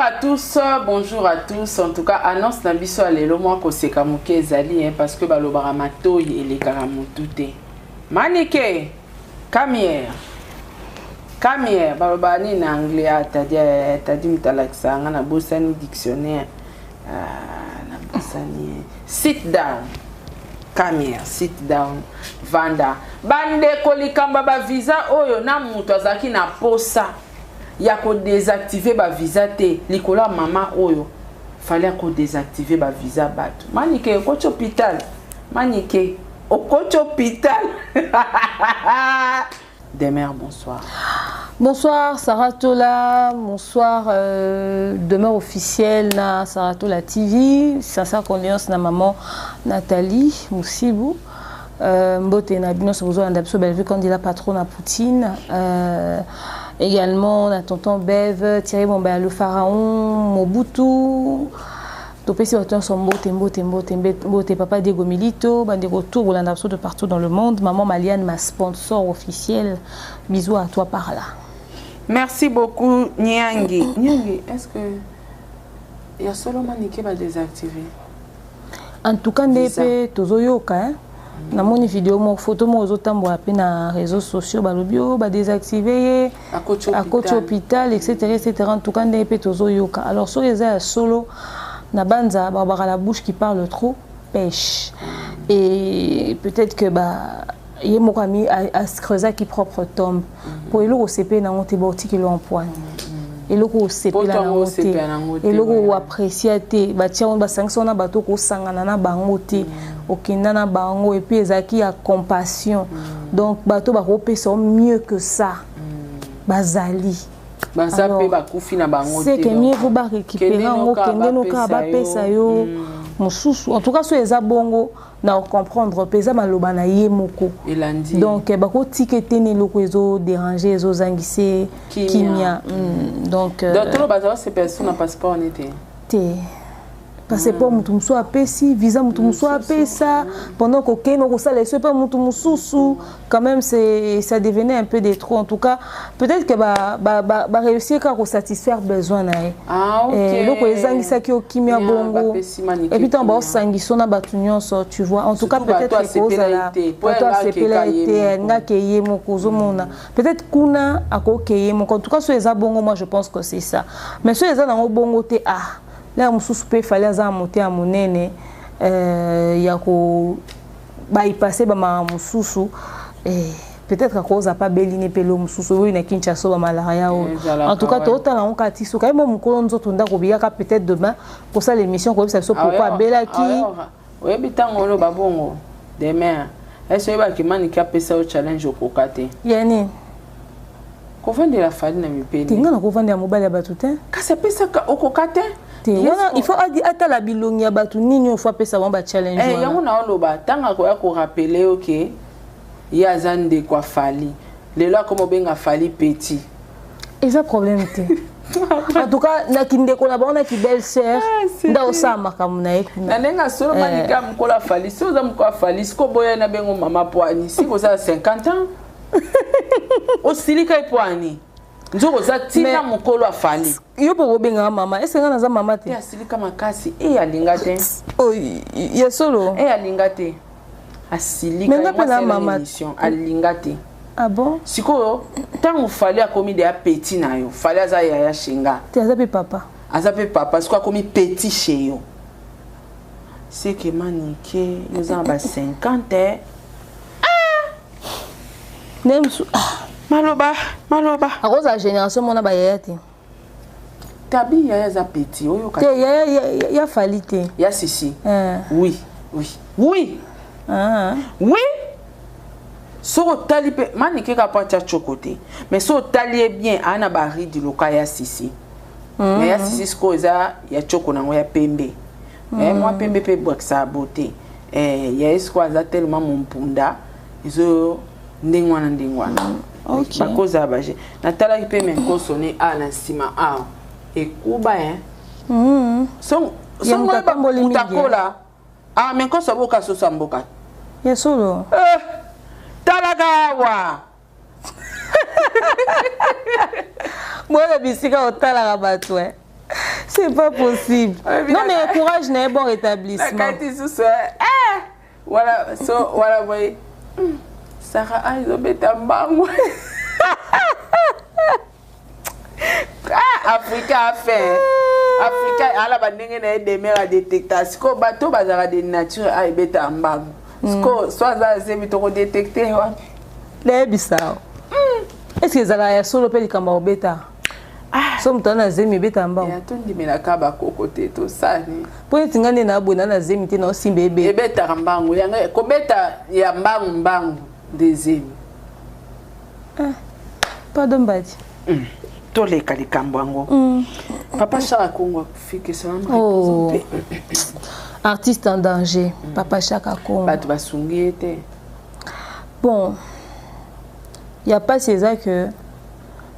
à tous, bonjour à tous. En tout cas, annonce na biso ya lelo mwa koseka moke ezali hein, parce que balobaka matoyi elekaka motu te. Manike, come here. Come here, balobaka nini na anglais? Ah, tadi, eh, tadi moto alakisaka nga, nabosani dictionnaire. Ah, nabosani. Sit down. Come here, sit down. Vanda. Bandeko, likambo ya bavisa oyo na moto azalaki na posa ya kodésactiver bavisa te likolo ya mama oyo Fally akodésactiver bavisa bato. Manike, okoti hôpital. Manike, okoti hôpital. Demer, bonsoir. Bonsoir Sarah Tola, bonsoir demeure officielle na Sarah Tola TV, sincère condoléance na maman Nathalie Moussibou. Mbote na bino bozolanda biso, Bellevue Candila patron na Poutine. Également na tonton Bev, Thierry Bombaya le pharaon, Mobutu. Topesi bato nyonso mbote, mbote, mbote, mbote. Papa Diego Milito, bandeko tour bolanda biso de partout dans le monde. Maman Maliane, ma sponsor officielle, bisous à toi par là. Merci beaucoup Nyangi. Nyangi, est-ce que ya solo Manike badésactiver? En tout cas nde mpe tozoyoka, namoni video moko, photo moko ezotambola mpe na réseaux sociaux, balobi oyo badésactiver ye, akoti hôpital, etc etc. En tout cas ndenge mpe tozoyoka, alors soki eza ya solo, na banza babaka la bouche qui parle trop pèche et peut-être que ba ye moko ami acreusaki propre tombe po eloko osepeli nango te, baotikeli empoigne. Eloko osepela nango te, eloko oapprécier te, batia basangisi wana bato kosangana na bango te, okenda na bango et puis ezalaki ya compassion. Donc bato bakopesa mieux que ça bazali. Baza mpe bakufi na bango. C'est que mieux vaut barécupérer yango, kende noka bapesa yo mosusu. En tout cas so eza bongo, na comprendre mpe eza maloba na ye moko. Donc bakotika ete na eloko ezodéranger, ezozangisa kimia. Donc tolo baza basepela so na passeport ne te. Te, passeport motu mosusu apesi, visa motu mosusu apesa, pendant kokende okosala eso epe motu mosusu, quand même c'est ça devenait un peu de trop. En tout cas peut-être que baréussir kaka kosatisfaire besoin na ye, eloko ezangisaki okimia bongo, et puis ntango baosangisa na bato nyonso, tu vois. En tout cas peut-être ekozala bato asepela ye te, alingaki ye moko, ozomona peut-être kuna akokeye moko. En tout cas so eza bongo, moi je pense que c'est ça, mais so eza nango bongo te, ah, lere mosusu mpe Fally aza na motema monene ya ko bypasser bamaka mosusu. Peut-être akoza pa beline mpe lo mosusu oyo na Kinshasa, bamalaria oyo. En tout cas tootala yango kaka ti soki aye mo mokolo nzoto ndako biyaka, peut-être demain kosala émission koyebisa biso pourquoi abelaki. Oyebi ntango oloba bongo demain, ese oyebaki Maniki apesa yo challenge, okoka te. Ya nini? Kovandela Fally na mipeni. Te, nga na kovandela mobali ya bato te. Kasi apesaka, okoka te. Te, wana il faut atala bilongi ya bato nini oyo faut apesa bango bachallenge. Wana yango na oloba, ntango akoya korappeler yo ke ye aza ndeko a Fally, lelo akoma obenga Fally petit. Eza problème te. En tout cas naki ndeko na bango, naki belle sœur nde osala makambo na ye kuna. Na ndenge asolo, Manike ya mokolo a Fally, si oza mokolo a Fally, siko oboya na bengo mama poani, siko ozala 50 ans, osilika ye poani, nzoko oza ntina mokolo a Fally. Yo mpo kobengaka mama, ese nga naza mama te? Te, asilika makasi e alinga te. Ya solo? E alinga te, asilika. Nga mpe na mama. Alinga te. Ah bon? Sikoyo ntango Fally akomi deya petit na yo, Fally aza yaya shenga. Te, aza mpe papa. Aza mpe papa, sikoyo akomi petit chez yo, seke Manike yo oza na ba 50. Nde mosu. Maloba, maloba. Akozala génération mona bayaya te. Tabi yaya aza petit oyoka. Te, yaya ya Fally te. Ya sisi. Oui. Ah. Oui, soki otali mpe Manike kaka po atya tioko te, mais soki otali ye bien, aa na baridi loka ya sisi, mais ya sisi sikoyo eza ya tioko nango ya pembe, mwa pembe mpe ebwakisaka beauté ya ye. Sikoyo aza tellement mompunda, ezo ndenge wana, ndenge wana. Bakozala baje natalaki mpe menkoso ne a na nsima awa ekuba. Ya moto atamboli mingi. Mutakola ah, menkoso aboka soso ya mboka. Ya solo? Eh, talaka awa. Boyeba bisika otalaka bato. C'est pas possible. Non mais courage na ye, bon rétablissement. Nakati susu wala so wala boye Sara a ezobeta mbangu. Ah, Afrika afe Afrika ala bandenge na ye demer adetecta sikoyo bato bazalaka de nature a ebeta mbangu. Sikoyo so aza azebi, tokodetecte wapi? Nayebisa yo, est ce que ezalaka ya solo mpe likambo ya kobeta so moto ana zemi ebeta mbangu? Ya tondimelaka bakoko te, tosani. Mpo neti nga nde naboye na na zemi te, naosimba ebeta. Ebetaka mbangu yango, kobeta ya mbangu mbangu nde zemi. Pardon mbadi. Toleka likambo yango. Papa Chaka Kongo akufi, kesana. Oh. Artiste en danger, Papa Chaka Kongo. Bato basungi ye te. Bon, ya mpasi eza que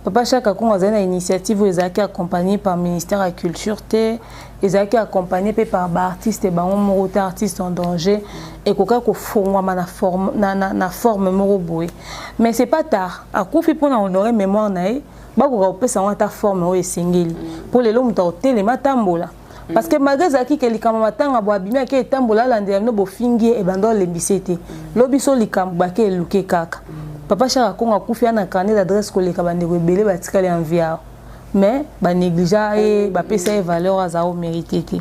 Papa Chaka Kongo azali na initiative oyo ezalaki accompagné par ministère ya culture te, ezalaki accompagné mpe par baartiste bango moko te. Artiste en danger ekokaki kofongwama na forme moko boye, mais c'est pas tard. Akufi mpona honorer mémoire na ye, bakoka kopesa yango ata forme oyo esengeli mpo lelo moto akotelema, atambola, parce que malgré ezalaki ke likambo matanga bo abimi, ake etambola, alandela bino bofingi ye, ebanda olembisa te. Lobi so likambo bake eluke kaka. Papa Chaka Kongo akufi ana carnet d'adresse koleka bandeko ebele batikali en vie awa, mais banégligea ye, bapesa ye valeur aza omérite te.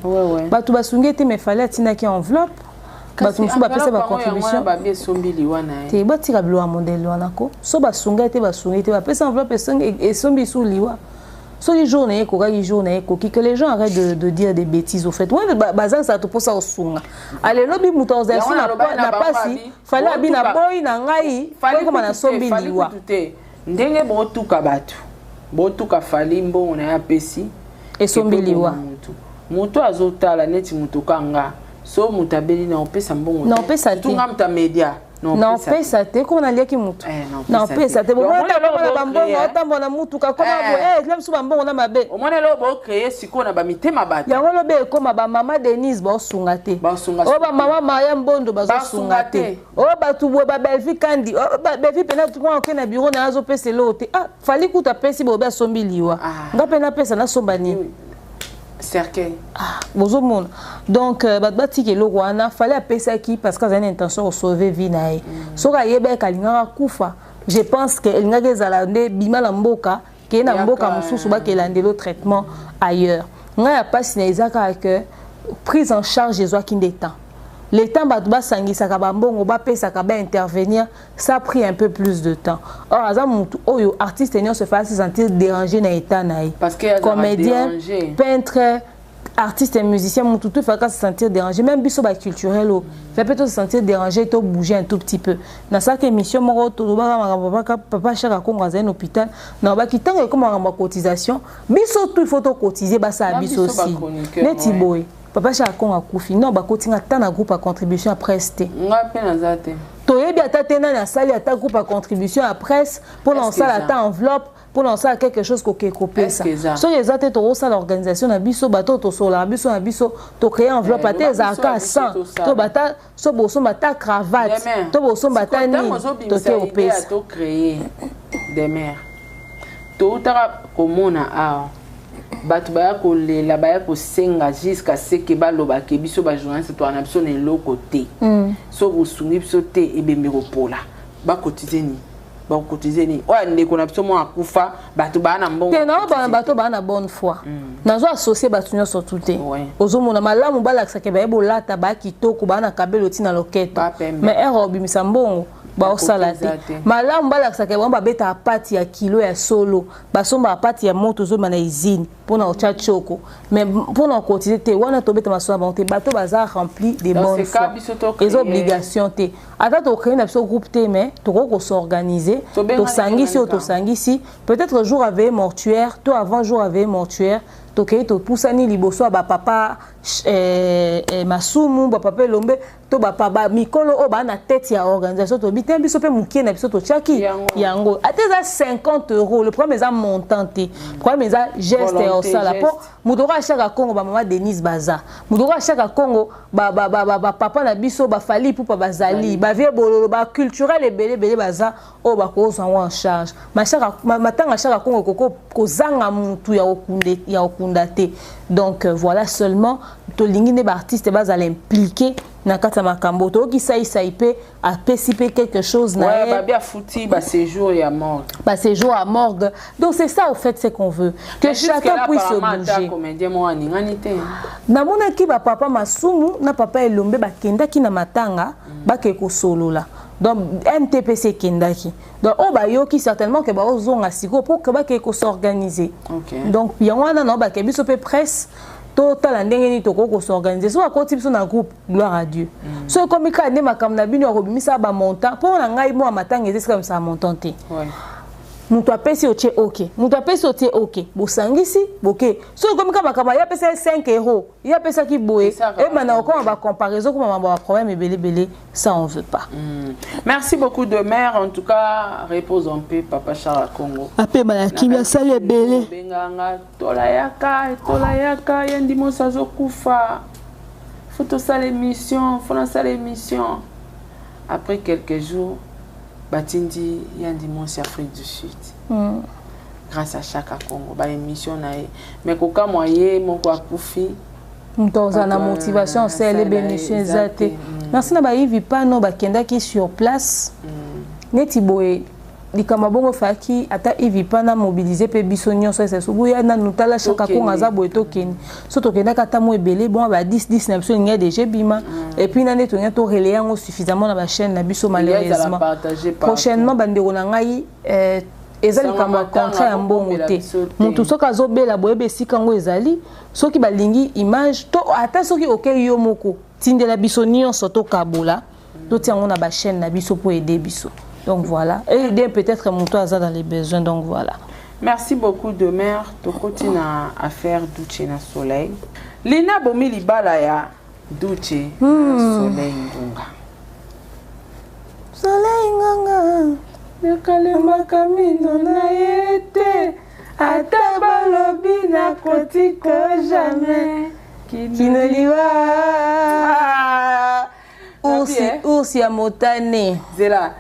Bato basungi ye te, mais Fally atindaki enveloppe, bato mosusu bapesa bacontribution. Babi esombi liwa na ye. Te, batika biloko ya modele wana ko. So basunga ye te, basungi te, bapesa enveloppe, esombi su liwa. Soki jour na ye ekokaki, jour na ye ekoki. Que les gens arrêtent de dire des bêtises au fait. Ouais, bazangisaka to mposa kosunga. Ale lobi moto akozala Yango su nalobaki na na bango pasi. abi, Fally abi na boyi na ngai Fally po ekoma kutu te, nasombi Fally liwa. kutu te. Ndenge botuka bato, botuka Fally, mbongo na ye apesi esombi epe liwa. koma motu motu azotala neti motu kanga so moto abeli na opesa mbongo. Na opesa te. Tunga moto ya media. Na opesa te, koma naliaki motu. Na opesa te. Bomona bambongo, otambola na mutuka, koma boye, mosusu bambongo na mabe. Omona eloko bocréer sikoyo na bamitema bato. Yango lobi ekóma bamama Denise baosunga te, oyo bamama Maria Mbondo bazosunga te, oyo bato boye, babelvi kandi belvi mpena tukona oke na bureau na ye, azopesa eloko te. Ah, Fally kutu apesi bobe, asombi liwa. Nga mpe napesa, nasomba nini? Cercueil. Ah, bozomona. Donc bato batika eloko wana. Fally apesaki parce que azali na intention kosauve vie na ye. Soki ayebaki alingaka kufa, je pense que elingaki ezala nde bima na mboka, keye na mboka mosusu, bakelandela traitement ailleurs. Ngai ya mpasi na eza kaka que prise en charge ezwaki nde temps. Le temps bato basangisaka bambongo, bapesaka, baintervenir, ça a pris un peu plus de temps. Or aza motu oyo artiste nyonso efala se sentir dérangé na état na ye, comédien, peintre, artiste et musicien, motu tout efalaka se sentir dérangé. Même biso baculturel oyo fait peut se sentir dérangé, to bouger un tout petit peu. Nasalaka émission moko, tolobaka makambo Papa Chaka Kongo azali na hôpital. Na obaki ntango ekoma makambo ya cotisation, biso tout il faut tocotiser, basala biso aussi neti boye. Papa Chaka Kongo akufi, non, bakotinga ata na groupe ya contribution ya presse te. Nga mpe naza te. Toyebi ata te nani asali ata groupe ya contribution ya presse mpona osala ata enveloppe, mpona osala quelque chose koke kopesa. Soki eza te, tokosala organisation na biso, bato oyo tosololaka biso na biso, tocréer enveloppe, ata ezalaka 100 to bata so bosomba ata cravate to bosomba ata nini, toke kopesa. Tocréer demer, toutaka komona awa bato baya kolela, baya kosenga jusqu'à ce que balobake biso bajournaliste toaka na biso na eloko te. So bosungi biso te, ebembe kopola, bakotize nini, bakokotize nini? Oyo ndeko na biso moko akufa, bato baa na mbongo. Te, naobana bato baa na bonne foi. Nazo associe bato nyonso tu te. Ozomona malamu balakisaka baye bolata, baa kitoko, baa na kabelo ntina loketo, mais ere obimisa mbongo baosala te. Malamu balakisaka bango babetaka pati ya kilo ya solo, basombaka pati ya moto, ozomba na usine mpona otya tioko, mais mpona kotize te. Wana tobeta masolo na bango te. Bato baza rempli de bonne foi, eza obligation te. Ata tocréer na biso groupe te, mais tokoki kos'organiser, tosangisi oyo tosangisi, peut-être jour ya veillée mortuaire to avant jour ya veillée mortuaire, tokei, topusani liboso ya bapapa Masumu, bapapa Elombe to bapapa mikolo oyo baa na tête ya organisation. Tobi te, biso mpe mokie na biso totiaki yango, ata eza 50 euros. Le problème eza montant te, problème eza geste ya osala mpo moto oko ashaka Kongo, bamama Denise baza, moto oko ashaka Kongo, bapapa na biso baFally Ipupa bazali, bavie bololo, baculturel ebele ebele baza oyo bakozwa yango en charge. Matanga Shaka Kongo ekoko kozanga mutu ya Okunda te. Donc voilà, seulement tolingi nde baartiste bazala impliqué na kati ya makambo. Toyoki Saisai mpe apesi mpe quelque chose na Ouais, ye. Babi afuti baséjour ya morgue. Baséjour à morgue. Donc c'est ça au fait, ce qu'on veut, que Mais chacun jusque-là, puisse se apparemment, ata bouger. Comédien moko aningani te. Namonaki bapapa Masumu na papa Elombe bakendaki na matanga, bakei kosolola. Donc MTPC ekendaki. Donc oyo bayoki certainement ke baozonga sikoyo mpo ke bakei kos'organiser. Donc yango wana nao bake biso mpe presse totala ndenge nini tokoki kos'organiser. So bakoti biso na groupe, gloire à Dieu. So ekomi kaka nde makambo na bino ya kobimisa bamontant, mpo na ngai mwa matanga eza esika misala montant te. Moto apesi, otie ok, moto apesi, otie ok, bosangisi boke. Soki ekomi kaka makambo ye apesa ye 5 euro, ye apesaki boye, Esaka ebanda kokoma bacomparaison, koma mambo ya baproblème ebelebele, ça on veut pas. Merci beaucoup de mère. En tout cas, repose en paix, papa Charles Congo. Apema na kimia, asali ebele. Benganga tola yaka, tola yaka, ye ndimosi azokufa, faut tosala émission, faut nasala émission. Après quelques jours, batindi ya ndimosi Afrique du Sud. Grâce à Chaka Congo, baémission na ye, mais kokamwa, ye moko akufi. Moto ozala na Bato, motivation osala asala baémission eza eza te. te. Merci na bayivi pano bakendaki sur place. Neti boye likambo ya bongo efalaki ata ivi pana mobilize mpe biso nyonso esa soki nanu tala Chaka Tokende. Kongo aza boye, tokende. So tokendaki ata mo ebele, bon, ba 10 10 na biso elingi déjà ebima, et puis na nde tolingi torelayer yango suffisamment na bachaîne na biso. Ezala Malheureusement, partagé partout. prochainement, bandeko na ngai, eza Sango likambo ya matanga contrat ya mbongo bokombela te. biso te. Motu soki azobela, boyeba esika yango ezali. Soki balingi image to ata soki okei yo moko, tindela biso nyonso, tokabola, totia yango na bachaîne na biso mpo aider biso. Donc voilà, aider peut-être moto aza dans les besoins. Donc voilà. Merci beaucoup de mère. Tokoti na affaire Duce na Soleil. Lina bomi libala ya Duce na Soleil Ngunga. Soleil Nganga. Nakalembaka mino na ye te, ata balobi nakotika jamais. Kino liwa. Ah, Ours, Nabi, eh? ours ya motane. Zela.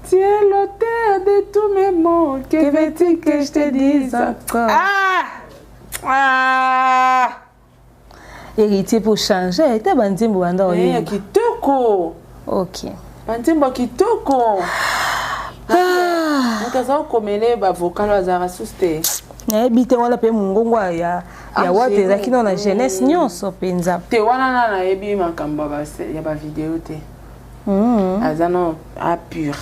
Tu es l'auteur de tous mes maux. Que Que veux-tu que je te dise encore? Ah ah. Héritier pour changer ete banzembo banda Eh, ya oyemba. Kitoko. Ok. Banzembo ya kitoko. Ah. Moto aza kokomele bavocal oyo azalaka susu te. Nayebi te, wana mpe mongongo ya Ah, wate Jérôme. ezalaki nano na jeunesse nyonso mpenza. Te, wana na nayebi makambo ya bavideo te. Aza no apure.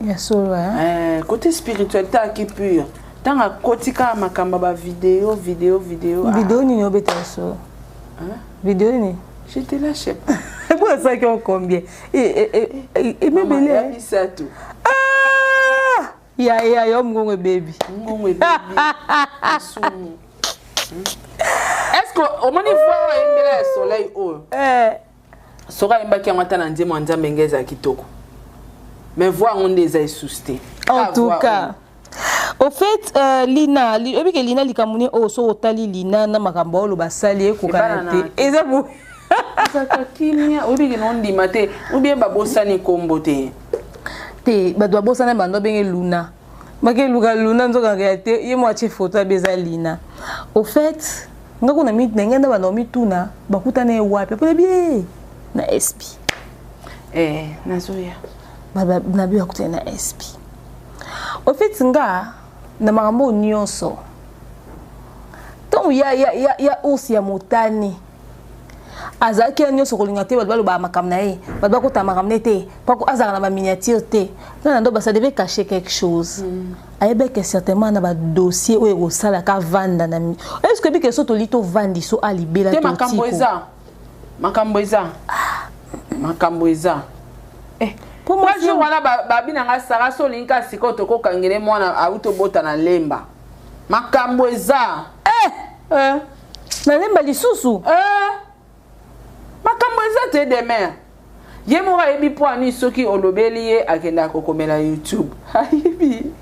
Ya solo, hein? Eh, côté spiritualité aki pure. Ntango akoti kaka makambo ya bavideo, video, video, ah. Video nini obeta ya solo? Hein? Video nini? Je te lâche pas. Po asalaki yango combien? Mama, ya Emebele misato. Ya ya yo mongongo ebebi. Ngongo ebebi, asumu. Est ce que omoni voix oyo ayembela ya Soleil oyo? Eh, Soki ayembaki yango ata na nzembo ya Nzambe, nge ezala kitoko, mais voix yango nde eza esusu te. En tout cas, au fait, Lina, oyebi ke Lina, likambo nini oyo, soki otali Lina na makambo oyo basali, ekokana Ebalana te. te. Eza bo Ezalaka kimia, oyebi ke nondima te ou bien babosani nkombo te. Te, bato babosana, bando abenge Luna, bakeluka Luna, nzokaka ya te, ye mo atie photo abe eza Lina. Au fait, nga kuna na ngai nda banda mituna bakutana ye wapi, apona bie na sp. Eh, nazoya. Na bi bakutana na sp. Au fait, nga na makambo oyo nyonso, ntango ya ours ya motane azalaki ya nyonso kolinga te bato balobaka makambo na ye, bato bakota makambo na ye te, po azalaka na baminiature te, nga na ndo ça devait cacher quelque chose. Ayebeke certainement na badossier oyo ekosalaka avanda na est ce que ebike so toli tovandi so alibela. Te, makambo eza, makambo eza, makambo eza. Eh, Po po mwasi jour wana babi na nga Sara, so olingi kaka sikoyo tokokangele mwana auti obota na Lemba, makambo eza. Eh, Eh, nalemba lisusu. Eh, makambo eza te. Demer ye moko ayebi mpo ani soki olobeli ye, akendaka kokomela YouTube, ayebi,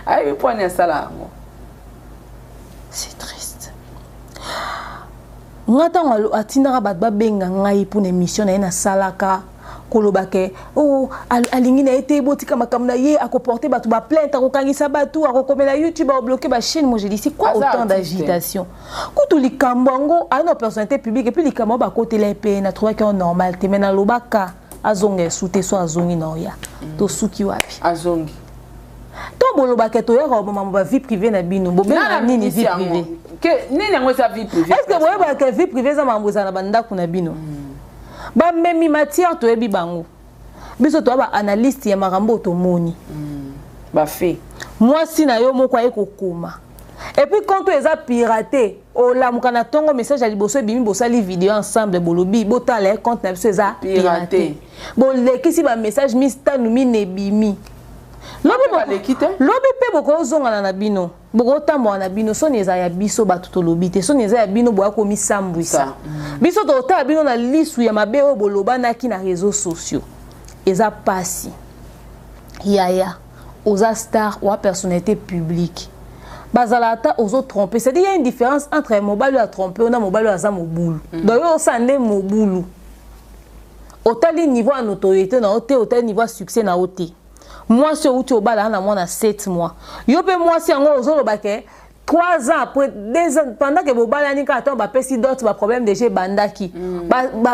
ayebi mpo ani asala yango. C'est triste. Nga ntango atindaka bato babenga ngai mpona émission na ye nasalaka. Koloba ke oh, alingi na ye te, botika makambo na ye, akoporte bato baplainte, akokangisa bato, akokomela YouTube, akobloke bachaîne. Moi je dis, c'est quoi Aza autant artiste. D'agitation kutu likambo yango aza na personnalité publique, et puis likambo yango bakotela ye mpe natrouvaki yango normal te. Mais nalobaka azonga esu te, so azongi na oya tosuki wapi? Azongi. To bolobaka toyaka koboma bavie privée na bino, bobengaka nini vie privée? Nini yango eza vie privée? Est ce que boyebaka vie privée eza makambo ezala na bandako na bino? Bamemi matière, toyebi bango. Biso toya baanalyste ya makambo oyo tomoni. Bafe. Mwasi na yo moko aye kokoma, et puis compte oyo eza pirate, olamuka na ntongo, message ya liboso ebimi, bosali video ensemble, bolobi botala ye, compte na biso eza pirate. Pirate, bolekisi bamessage mitano mine ebimi lobi. Baleki te. Lobi mpe bokozongana na bino, bokotambola na bino. Soni eza ya biso bato tolobi te, soni eza ya bino boya komisambwisa. Biso totala bino na lisu ya mabe oyo bolobanaki na réseaux sociaux. Eza pasi yaya, oza star, oa personnalité publique, bazala ata ozotrompe, c'est-à-dire il y a une différence entre mobali oyo atrompe oyo na mobali oyo aza mobulu. Donc yo osala nde mobulu, otali niveau ya notoriété na yo te, otali niveau ya succès na yo te. Mwasi outi obala na mwana 7 mois, yo mpe mwasi yango ozoloba ke 3 ans après, 2 ans, pendant ke bobalani kaka, ntango bapesi dot, baproblème déjà ebandaki.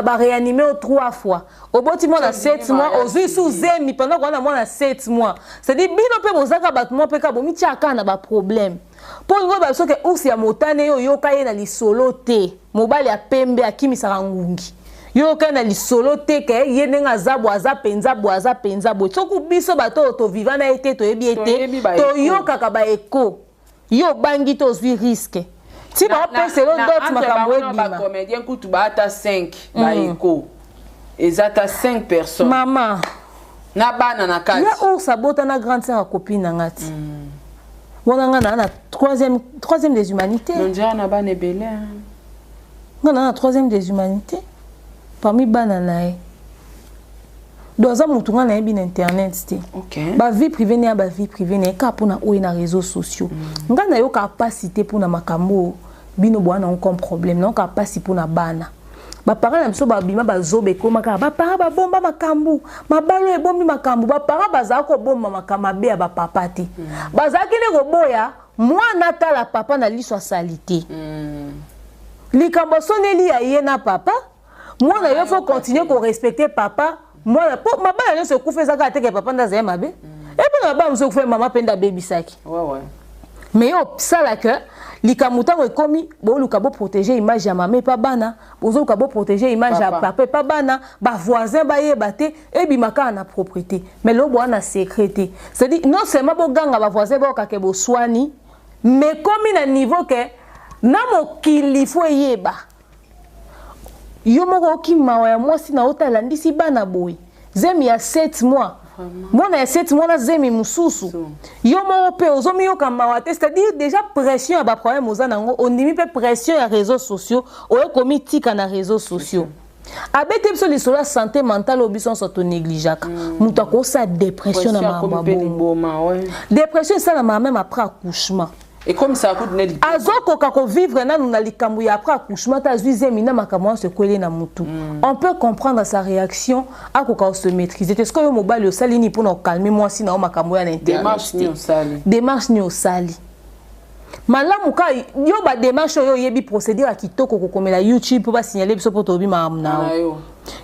Baréanime yo 3 fois, oboti mwana 7 mois, ozwi su zemi pendant kowana mwana 7 mois. C'est-à-dire bino mpe bozaka bato mwa mpe kaka bomitiaka kaka na baproblème mpo olingi oyeba soki ours ya motane yo oyoka ye na lisolo te. Mobali ya pembe akimisaka ngungi, yo yoka ye na lisolo te ke ye ndenge aza boye, aza mpenza boye, aza mpenza boye. Soki biso bato oyo toviva na ye te, toyebi ye te. Toyebi ba-écho. Toyokaka baécho. Yo obangi te, ozwi risque ti baopeselo dot, makambo ebima. Bacomédien kutu baata 5, baécho eza ata 5 personnes. Mama. Na bana na kati. Ya ours abota na grande sœur ya copine na nga ti wana. Nga naa na troisième des humanités. Nonzela na bana ebele, hein. Nga naa na troisième des humanités parmi bana na ye. Donc aza motu nga nayebi na internet te. Bavie privée ne ya bavie privée na ye kaka mpona oyo na réseaux sociaux. Nga nayokaka mpasi te mpona makambo oyo bino boya nango comme problème. Nayokaka mpasi mpona bana. Baparent na biso babima bazoba, ekoma kaka baparent babomba makambo, mabalo ebombi makambo. Baparent bazala kobomba makambo mabe ya bapapa te. Bazalaki nde koboya mwana atala papa na liso asali te. Likambo asoneli ya ye na papa, mwana yo faut continuer korespecte papa. Mwana po mabala nyonso ekufa eza kaka teke papa nde azali mabe. Epe na mabala mosusu ekufa, mama mpe nde abebisaki. Mais yo osalaka likambo, ntango ekomi boluka boprotege image ya mama epa bana, bozoluka boprotege image ya Papa. papa epa bana, bavoisin bayeba te, ebima kaka na propriété. Mais lelo boa na secret te, c'est-à-dire non seulement boganga, bavoisin bayokake boswani, mais komi na niveau ke na mokili fo eyeba. Yo moko oki mawa ya mwasi na yo, alandisi bana boye, zemi ya 7 mois, mwana ya 7 mois na zemi mosusu. Yo moko mpe ozomiyoka mawa te. C'est-à-dire déjà pression ya baproblème oza nango, ondimi mpe pression ya réseaux sociaux, oye komitika na réseaux sociaux. Abete biso lisolo ya santé mentale oyo biso nyonso tonégligeaka. Moto akosala dépression na makambo ya mpe bongo. Liboma, ouais. Dépression esalamaka même après accouchement. Ekomisaka kutu ne liboma. Azokoka kovivre nanu na likambo ya après accouchement te, azwi zemi na makambo nyonso ekweli na mutu. On peut comprendre sa réaction, akoka kose maîtriser te. Soki oyo mobali osali nini mpona kokalme mwasi na yo, makambo ya na internet Démarche te. nini osali? Démarche nini osali malamu ka yo, badémarche oyo oyebi, procédure ya kitoko, kokomela YouTube mpo basignale biso mpo toyebi makambo na Na yo. yo.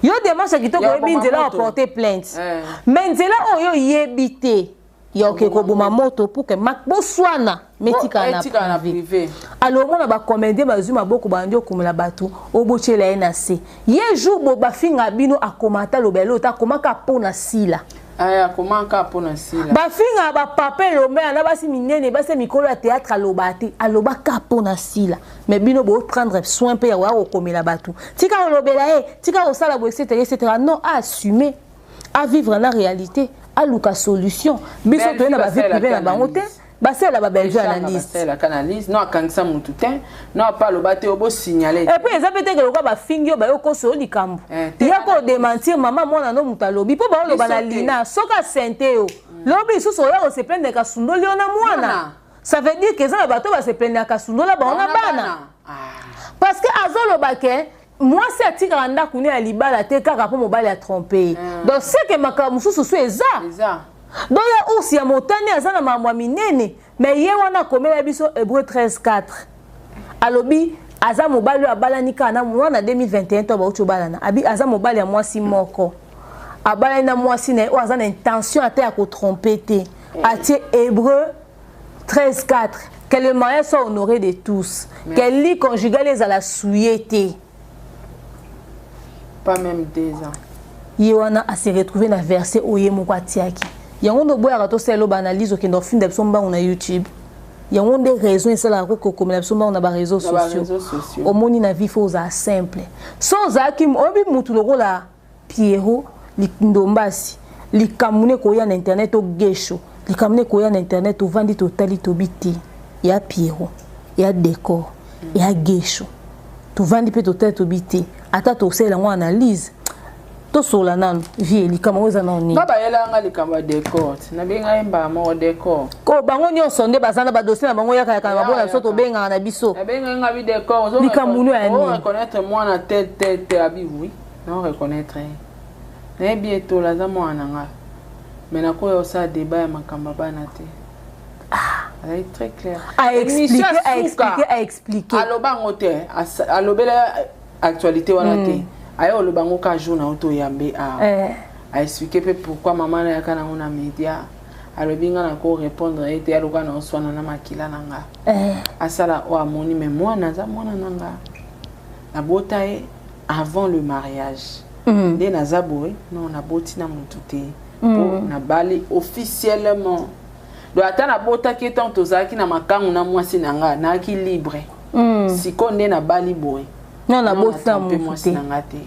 Yo démarche ya kitoko, Ya oyebi koboma nzela ya moto. porter plainte. Eh. Mais nzela oyo oyebi te ya oke koboma moto pour que boswana metikala na Etikala na privé. privé. Alors omona bacomédien bazwi maboko, bandi okomela bato, obotyela ye na se. Ye jour bo bafinga bino, akoma ata aloba elo te, akomaka mpo na sila. Aya akomaka mpo na sila. Bafinga bapapa elombe na basi minene, basi ya mikolo ya théâtre, aloba te, alobaka mpo na sila. Mais bino boprendre soin mpe ya koya kokomela bato, tika kolobela ye, tika kosala boye, etc etc. Non, assumer, avivre na réalité, aluka solution. Biso toye na bavie privée na bango te, basalela babelge analyse. Basalelaka analyse, no akangisa motu te, no apa aloba te obosignale. Et puis eza mpe teke lokola bafingi yo, bayokosa yo likambo. Eh, te. Ya kodémentir mama mwana no moto alobi mpo baoloba na Biso te. lina soki asente yo lobi lisusu, oya koseplendeka sundoli yo na mwana. Mwana. Ça veut dire ke eza na bato baseplendaka sundola bango na bana. Ah. Parce que azoloba ke Mwasi atikaka ndako ne ya libala te kaka mpo mobali atrompe ye. Donc seke makambo mosusu so eza. Donc ya ours ya motane aza na makambo ya minene, mais ye wana akomela biso Hébreu 13 4, alobi aza mobali oyo abalani kaka na mwana 2021 to bauti obalana, abi aza mobali ya mwasi moko, abalani na mwasi na ye oyo aza na intention ata ya kotrompe te. Atie Hébreu 13 4: que le mariage soit honoré de tous, que lit conjugal ezala souillé te. Pas même 2 ans. Ye wana ase retrouve na verset oyo ye moko atiaki. Yango nde oboyaka tosala baanalyse, okende ofinda biso mbangu na YouTube. Yango nde raison esalaka kokomela biso mbangu na baréseau sociaux. Omoni, na vie faut ozala simple. So ozalaki, oyebi, mutu lokola Pierrot Ndombasi, likambo ne koya na internet, ogesho likambo ne koya na internet, ovandi, totali, tobi te ya Pierrot, ya Décor, ya Gesho, tovandi mpe totali, tobi te, ata tosala yango analyse, tosola nano vie, likambo yango eza nano nini? Nga bayelanga likambo ya Décor, nabenga ye mbala moko Décor. Ko bango nyonso nde baza na badossier na bango, yakayaka na mabona biso, tobengaka na biso. Nabenga nga bi Décor. Likambo no ya nini? Reconnaître mwana te te te. Abi oui, na reconnaître ye, nayebi etola aza mwana na nga, mais nakoya osala débat ya makambo ya bana te. Azali très clair. Aexpliquer, aexpliquer, aexpliquer. Aloba yango te, alobela actualité wana te. Aye oloba yango ka jour na yo toyambe a aexpliquer mpe pourquoi mama nayaka nango na média. Alobi nga na ko répondre ye te, aloka na oswana na makila na nga, asala oyo amoni, mais mwana aza mwana na nga, nabota ye avant le mariage. Nde naza boye, non, naboti na motu te mpo nabali officiellement. Donc ata nabotaki ye ntango tozalaki na makangu na mwasi na nga, nayaki libre. Sikoyo nde nabali boye. Non, naboti na motu mwasi na nga te.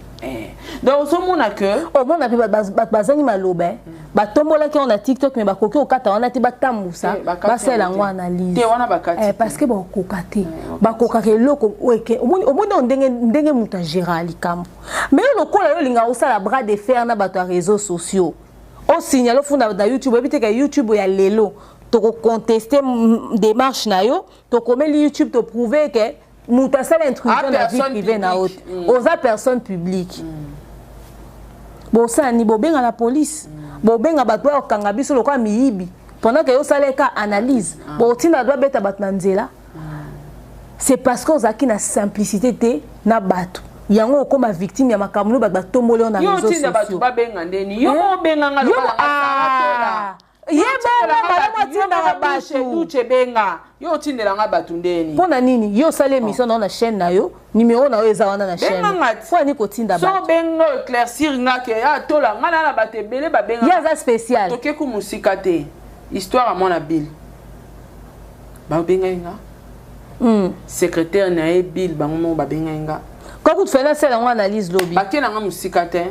Donc ozomona ke Omona mpe bato bazangi maloba, batombolaki yango na TikTok, mais bakoki kokata wana te, batambusa, basala yango analyse. Te, wana bakati. Parce que bakokoka te, bakokaka eloko. Omoni oyo ndenge moto agéra likambo, mais yo lokola yo olingaka kosala bras de fer na bato ya réseaux sociaux, osignale, ofunda na YouTube, oyebi te ke YouTube ya lelo tokoconteste démarche na yo, tokomeli YouTube, toprouve ke moto asala intrusion na vie privée na yo te, oza personne publique. Bosala nini? Bobenga na police, bobenga bato bayokanga biso lokola miyibi pendant ke yosala eka analyse, botinda bato babeta bato na nzela. C'est parce que ozalaki na simplicité te na bato, yango okóma victime ya makambo no bato batomboli yo na réseaux sociaux. Babenga ndeni? Yo obenganga. Ye bongo malamu atindaka bato. Duce, benga yo, otindelanga bato ndeni? Mpo na nini yo osali émission na yo na chaîne na yo, numéro na yo eza wana na chaîne, mpo na nini kotinda? Bato so benga, éclaircir nga ke atola nga na bato ebele babenga. Ye aza spécial. Tokeku mosika te, histoire ya mwana Bill, babengai nga, secrétaire na ye Bill, bango moko babengai nga. Kwaku tufali asala yango analyse lobi. Bake na nga mosika te,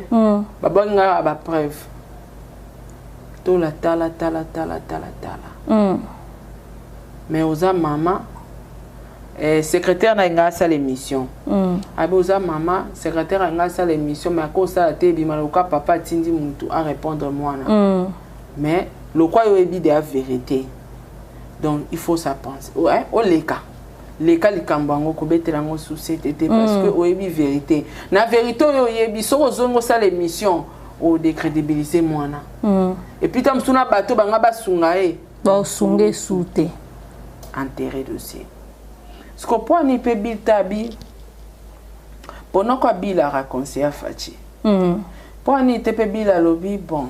babwaki nga bapreuve, tola tala tala tala tala tala. Mais oza mama, secrétaire na nga asala émission. Abi oza mama, secrétaire na nga asala émission, mais akosala te, ebima lokola papa atindi mutu arépondre mwana. Mais lokwa yo oyebi de ya vérité, donc il faut ça penser, ouais, oleka leka likambo yango, kobetela yango susi te te, parce que oyebi vérité na vérité oyo oyebi. Soki ozongi osala émission, odécrédibiliser mwana. Et puis ta mosu na bato banga basunga ye. Baosunga esu te. Enterré dossier. Siko mpo ani mpe Bill tabi ponoko abilaka conseiller Faci, mpo ani te mpe Bill alobi: bon,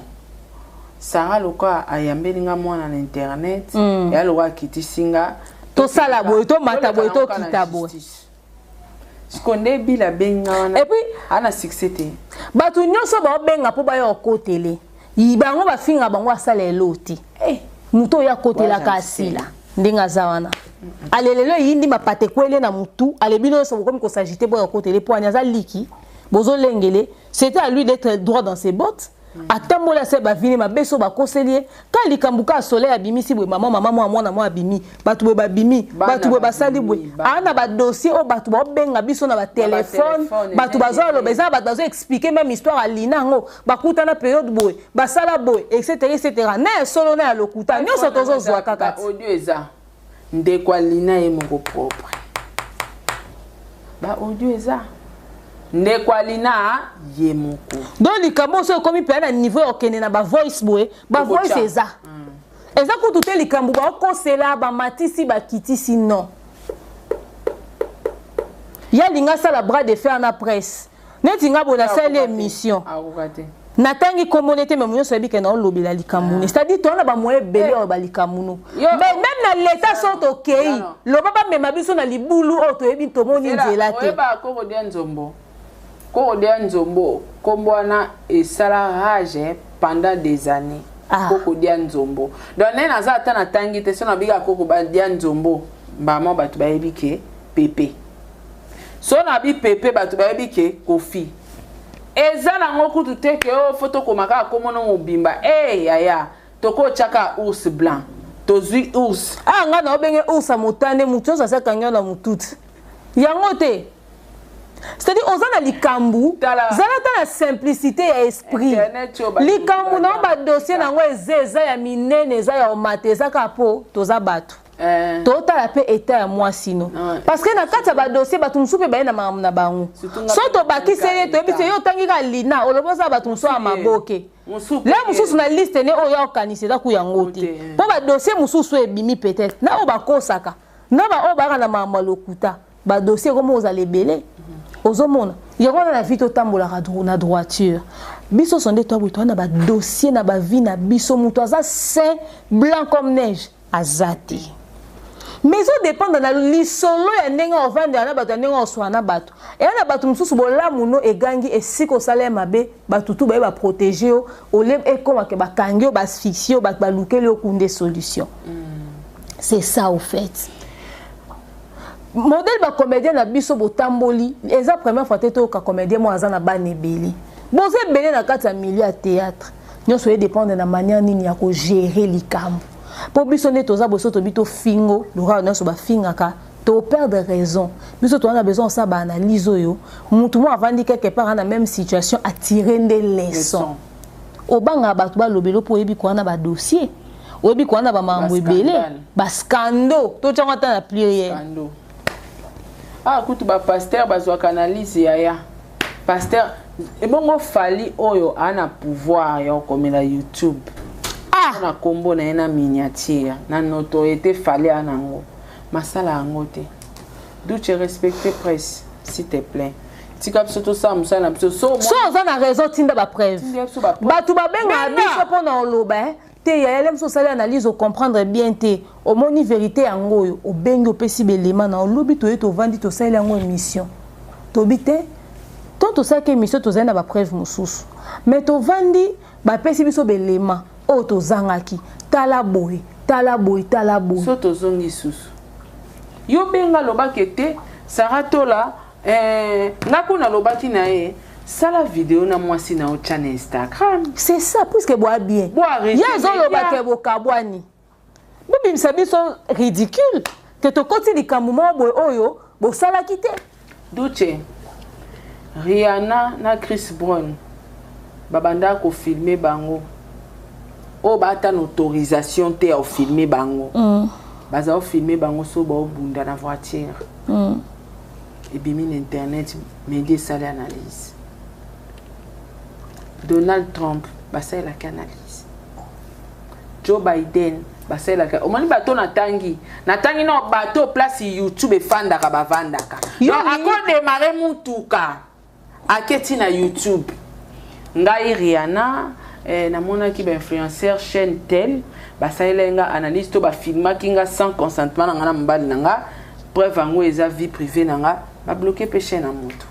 Sara lokola ayambeli nga mwana na internet, eya lokola akitisi nga. Tosala boye, tomata boye, tokita boye. Siko nde Bill abenga wana. Et puis ana succès te. Bato nyonso baobenga mpo baya okotele bango, bafinga bango, asala elo te. Moto oyo akotelaka asila ndenge aza wana, alelelo eyindi, mapate ekweli na motu, alebi nyonso, bokomi kosagite boya okotele mpo ani aza liki bozolengele. C'était à lui d'être droit dans ses bottes. Atamboli, ase bavini mabe so bakoseli ye ka likambo ka soleil abimisi boye, mama mama mwa mwana mwa abimi, bato boye babimi, bato boye basali boye, aa na badossier oyo bato baobenga biso na batelefone, bato bazoloba, eza bato bazoexpliquer même histoire alina yango, bakutana période boye, basala boye, etc etc, na ya solo na ya lokuta nyonso tozozwa kaka ti. Audio eza ndeko alina ye moko propre, baaudio eza. Ndeko Alina ye moko. Donc likambo oso ekomi mpenza na niveau ya kokende na bavoice boye, bavoice eza eza kutu te likambo baokosela, bamatisi, bakitisi, non. Ye alingi asala bras de fer na presse. Neti nga boye, nasali émission, natangi kombo ne te, me nyonso ayebi ke naolobela likambo ne. C'est-à-dire toza na bamoyen ebele oyo balikambo no, mais même na leta, so tokei loba, bamema biso na libulu oyo toyebi, tomoni nzela te. Oyeba Kokodia Nzombo, Kokodia Nzombo, kombo wana esala rage pendant des années. Ah. Kokodia Nzombo, donc nde naza ata natangi te, so nabika Kokodia Nzombo, mbama bato bayebi ke pepe. So nabi pepe, bato bayebi ke Kofi. Eza nango kutu te ke oyo fo tokoma kaka komona mobimba. E yaya, tokotiaka ours blanc, tozwi ours. Ah, ngai na obenge ours ya motane, motu nyonso asakangi yo na motuti yango te. C'est-à-dire oza na likambo, zala ata na simplicité ya esprit. Likambo na yo, badossier nango eza ya minene, eza ya omata, eza kaka mpo toza bato. Totala mpe état ya mwasi no, parce que na kati ya badossier, bato mosusu mpe baye na makambo na bango. So tobakiseli ye, toyebi te yo otangi kaka Lina, olobi oza bato mosusu ya maboke le mosusu na liste ne oyo okanisa eza ku yango te, mpo badossier mosusu ebimi peut-être na oyo bakosaka, na baoyo bayaka na makambo ya lokuta. Badossier ekomi ozala ebele. Ozomona yango wana, na vie totambolaka na droiture. Biso so nde toaboye, toa na badossier na bavie na biso. Moto aza saint, blanc comme neige, aza te. Mais ezodépendre na lisolo ya ndenge ovandela na bato, ya ndenge oswala na bato. Eya na bato mosusu, bolamu no egangi esika osala ya mabe, bato tu baye baprotéger yo, ole ekomake bakangi yo, baasphyxie yo, bato balukeli yo kunde solution. C'est ça au fait modèle bacomédien na biso botamboli. Eza première fois te toyoka comédien moko aza na bana ebele. Boza ebele na kati ya milieu ya théâtre. Nyonso edépendre na manière nini ya kogérer likambo. Mpo biso nde toza boso, tobi tofingo lokola nyonso bafingaka, toperdre raison. Biso toza na besoin osala baanalyse oyo mutu mo avandi quelque part na même situation atire nde leçon. Obangaka bato balobela mpo oyebi koya na badossier, oyebi koya na bamakambo ebele, bascandaux, totiango ata na pluriel. Ah, kutu bapasteur bazwaka analyse. Yaya, pasteur ebongo Fally oyo aa na pouvoir ya kokomela YouTube. Ah! Na nkombo na ye, na miniature, na notoriété Fally aa nango, masala yango te. Duce, respecte presse, s'il te plaît. Tika biso tosala mosala na biso. So oza na raison, tinda bapreuve. Bato babengaka biso mpona oloba te. Yayale mosu osali analyse, ocomprendre bien te, omoni vérité yango oyo obengi, opesi belema na olobi, toye, tovandi, tosaleli yango émission. Tobi te to tosalaki émission, tozali na bapreuve mosusu, mais tovandi, bapesi biso belema oyo tozangaki. Tala boye, tala boye, tala boye. So tozongi susu, yo benga, alobaki te Sara Tola. Nga kuna alobaki na ye: sala video na mwasi na otya na Instagram. C'est ça, puisque boa bien ye ezoloba ke bokabwani, bobimisa biso ridicule ke tokoti likambo moko boye oyo bosalaki te. Duce, Rihanna na Chris Brown babandaka kofilmer bango oyo baata na autorisation te ya kofilmer bango. Baza kofilmer bango so baobunda na voiture. Ebimi na internet, média esali analyse. Donald Trump basalelaki analyse, Joe Biden basalelaki. Omoni bato natangi na bato place YouTube efandaka, bavandaka. Akodémarrer mutuka, aketi na YouTube. Ngai Rihanna, namonaki bainfluenceur chaîne tel basalelaki nga analyse to bafilmaki nga sans consentement na nga na mobali na nga. Preuve yango eza vie privée na nga. Babloquer mpe chaîne ya moto.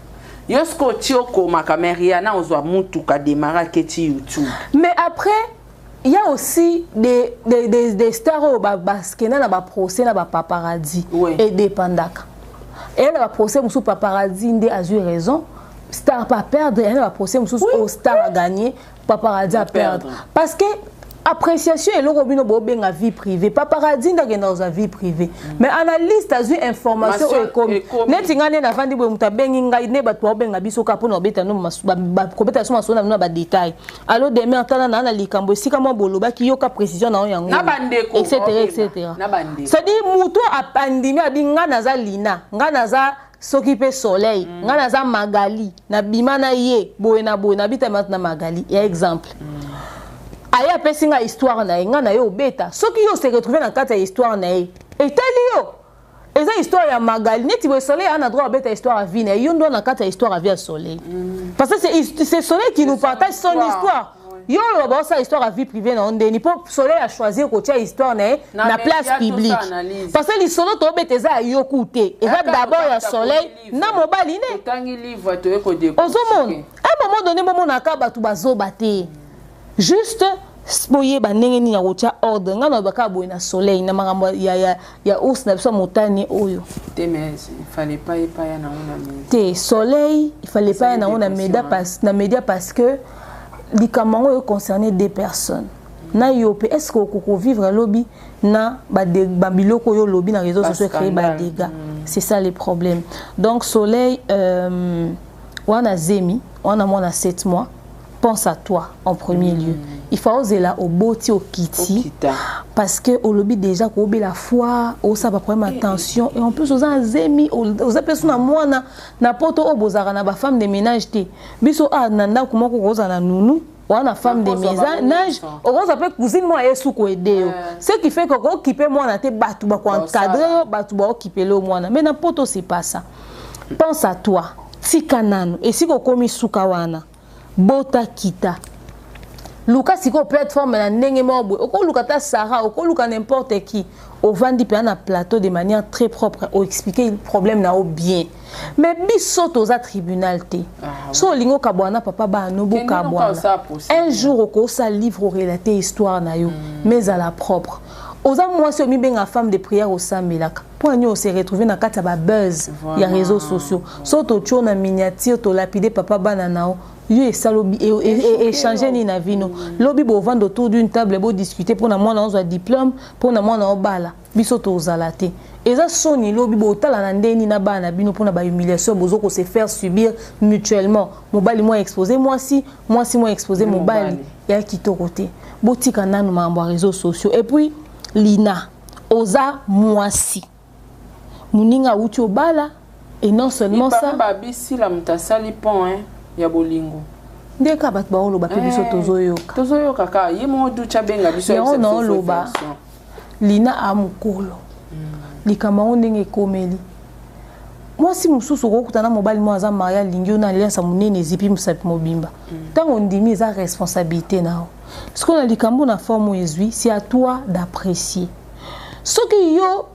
Yo soki otie, okomaka mais Rihanna ozwa mutuka, démarre, aketi YouTube. Mais après, il y a aussi des stars oyo bakenda na baprocès na bapaparazzi. Edépendaka. Eya na baprocès mosusu, paparazzi nde azwi raison, star pas perdre. Eya na baprocès mosusu oyo star a gagné, paparazzi a perdre, parce que appréciation eloko bino bobenga vie privée, paparazzi nde akenda kozwa vie privée. Mais analyste azwi information oyo ekomi. Neti ngai nde navandi boye, moto abengi ngai, nde bato baobenga biso kaka mpona kobeta so masolo na bino na badétail. Allo, Demer, tala na likambo esika mwa bolobaki, yoka précision na yo yango, etc, etc. C'est-à-dire moto andimi, abi ngai naza Lina, ngai naza Soki mpe Soleil, ngai naza Magali, nabima na ye boye na boye, nabitama na Magali ya exemple. Aye apesi ngai histoire na ye, ngai na ye obeta. Soki yo se retrouve na kati ya histoire na ye, etali yo. Eza histoire ya Magali neti boye, Soleil a na droit abeta histoire ya vie na ye. Yo ndo na kati ya histoire ya vie ya Soleil, parce que c'est Soleil qui nous partage son histoire. Yo oyo baosala histoire ya vie privée na yo ndeni mpo Soleil a choisir kotia histoire na ye na place publique, parce que lisolo tobeta eza ya yoku te, eza d'abord ya Soleil na mobali ne. Ozomona, un moment donné bomonaka bato bazoba te, juste boyeba ndenge nini ya kotia ordre. Ngai nalobaka boye na Soleil na makambo ya ours na biso ya motane oyo. Te, mais il fallait pas epaya nango na média. Te, Soleil, il fallait pas ya nango na média, na média, parce que likambo yango oyo concerné deux personnes na yo mpe. Est ce que okoki kovivre lobi na babiloko oyo olobi na réseau sociaux, créer badégâts? C'est ça le problème. Donc Soleil, wana zemi wana mwana 7 mois, pense à toi en premier lieu. Il faut ozela oboti, okiti, parce que olobi déjà koobela foi, osala baproblème ya tension, et en plus oza na zemi, oza mpe so na mwana na poto oyo bozalaka na bafemme de ménage te. Biso a na ndako moko kozala na nunu wana, femme de ménage, okozwa mpe cousine moko aye su koaider yo, ce qui fait que okokipe mwana te, bato bakoencadre yo, bato baokipele yo mwana. Mais na poto, c'est pas ça. Pense à toi, tika nano esika okomi suka wana, bota, kita, luka sikoyo plateforme na ndenge moko boye. Okoluka ta Sara, okoluka n'importe qui, ovandi mpenza na plateau de manière très propre, oexpliquer problème na yo bien. Mais biso toza tribunal te. So olingi okabwana, papa bano bokabwana. Un jour okosala livre, orelate histoire na yo, mais ezala propre. Oza mwasi, omibenga femme de prière, osambelaka, mpo ani ose retrouve na kati ya babuzz ya réseaux sociaux? So totio na miniature, tolapide papa bana na yo, yo esala échange nini na vino? Lobi bovanda autour d'une table, bodiscute mpona mwana ozwa diplôme, mpona mwana obala. Biso tozala te, eza soni. Lobi botala na ndeni na bana na bino mpona bahumiliation bozo kose faire subir mutuellement. Mobali mwa expose mwasi, mwasi mwa expose mobali, ya kitoko te. Botika nanu makambo ya réseaux sociaux. Et puis Lina, oza mwasi, moninga awuti obala, et non seulement ça. Babisila moto asali pont ya bolingo. Nde kaka bato baoloba mpe biso tozoyoka. Tozoyoka kaka ye moko duti abenga biso. Yango naoloba, Lina a mokolo likambo yango ndenge ekomeli mwasi mosusu, okokuta na mobali moko aza marié, alingi yo na alliance ya monene, ezipi mosapi mobimba. Ntango ondimi, eza responsabilité na yo. Sikoyo na likambo na forme oyo ezwi, c'est à toi d'apprécier. Soki yo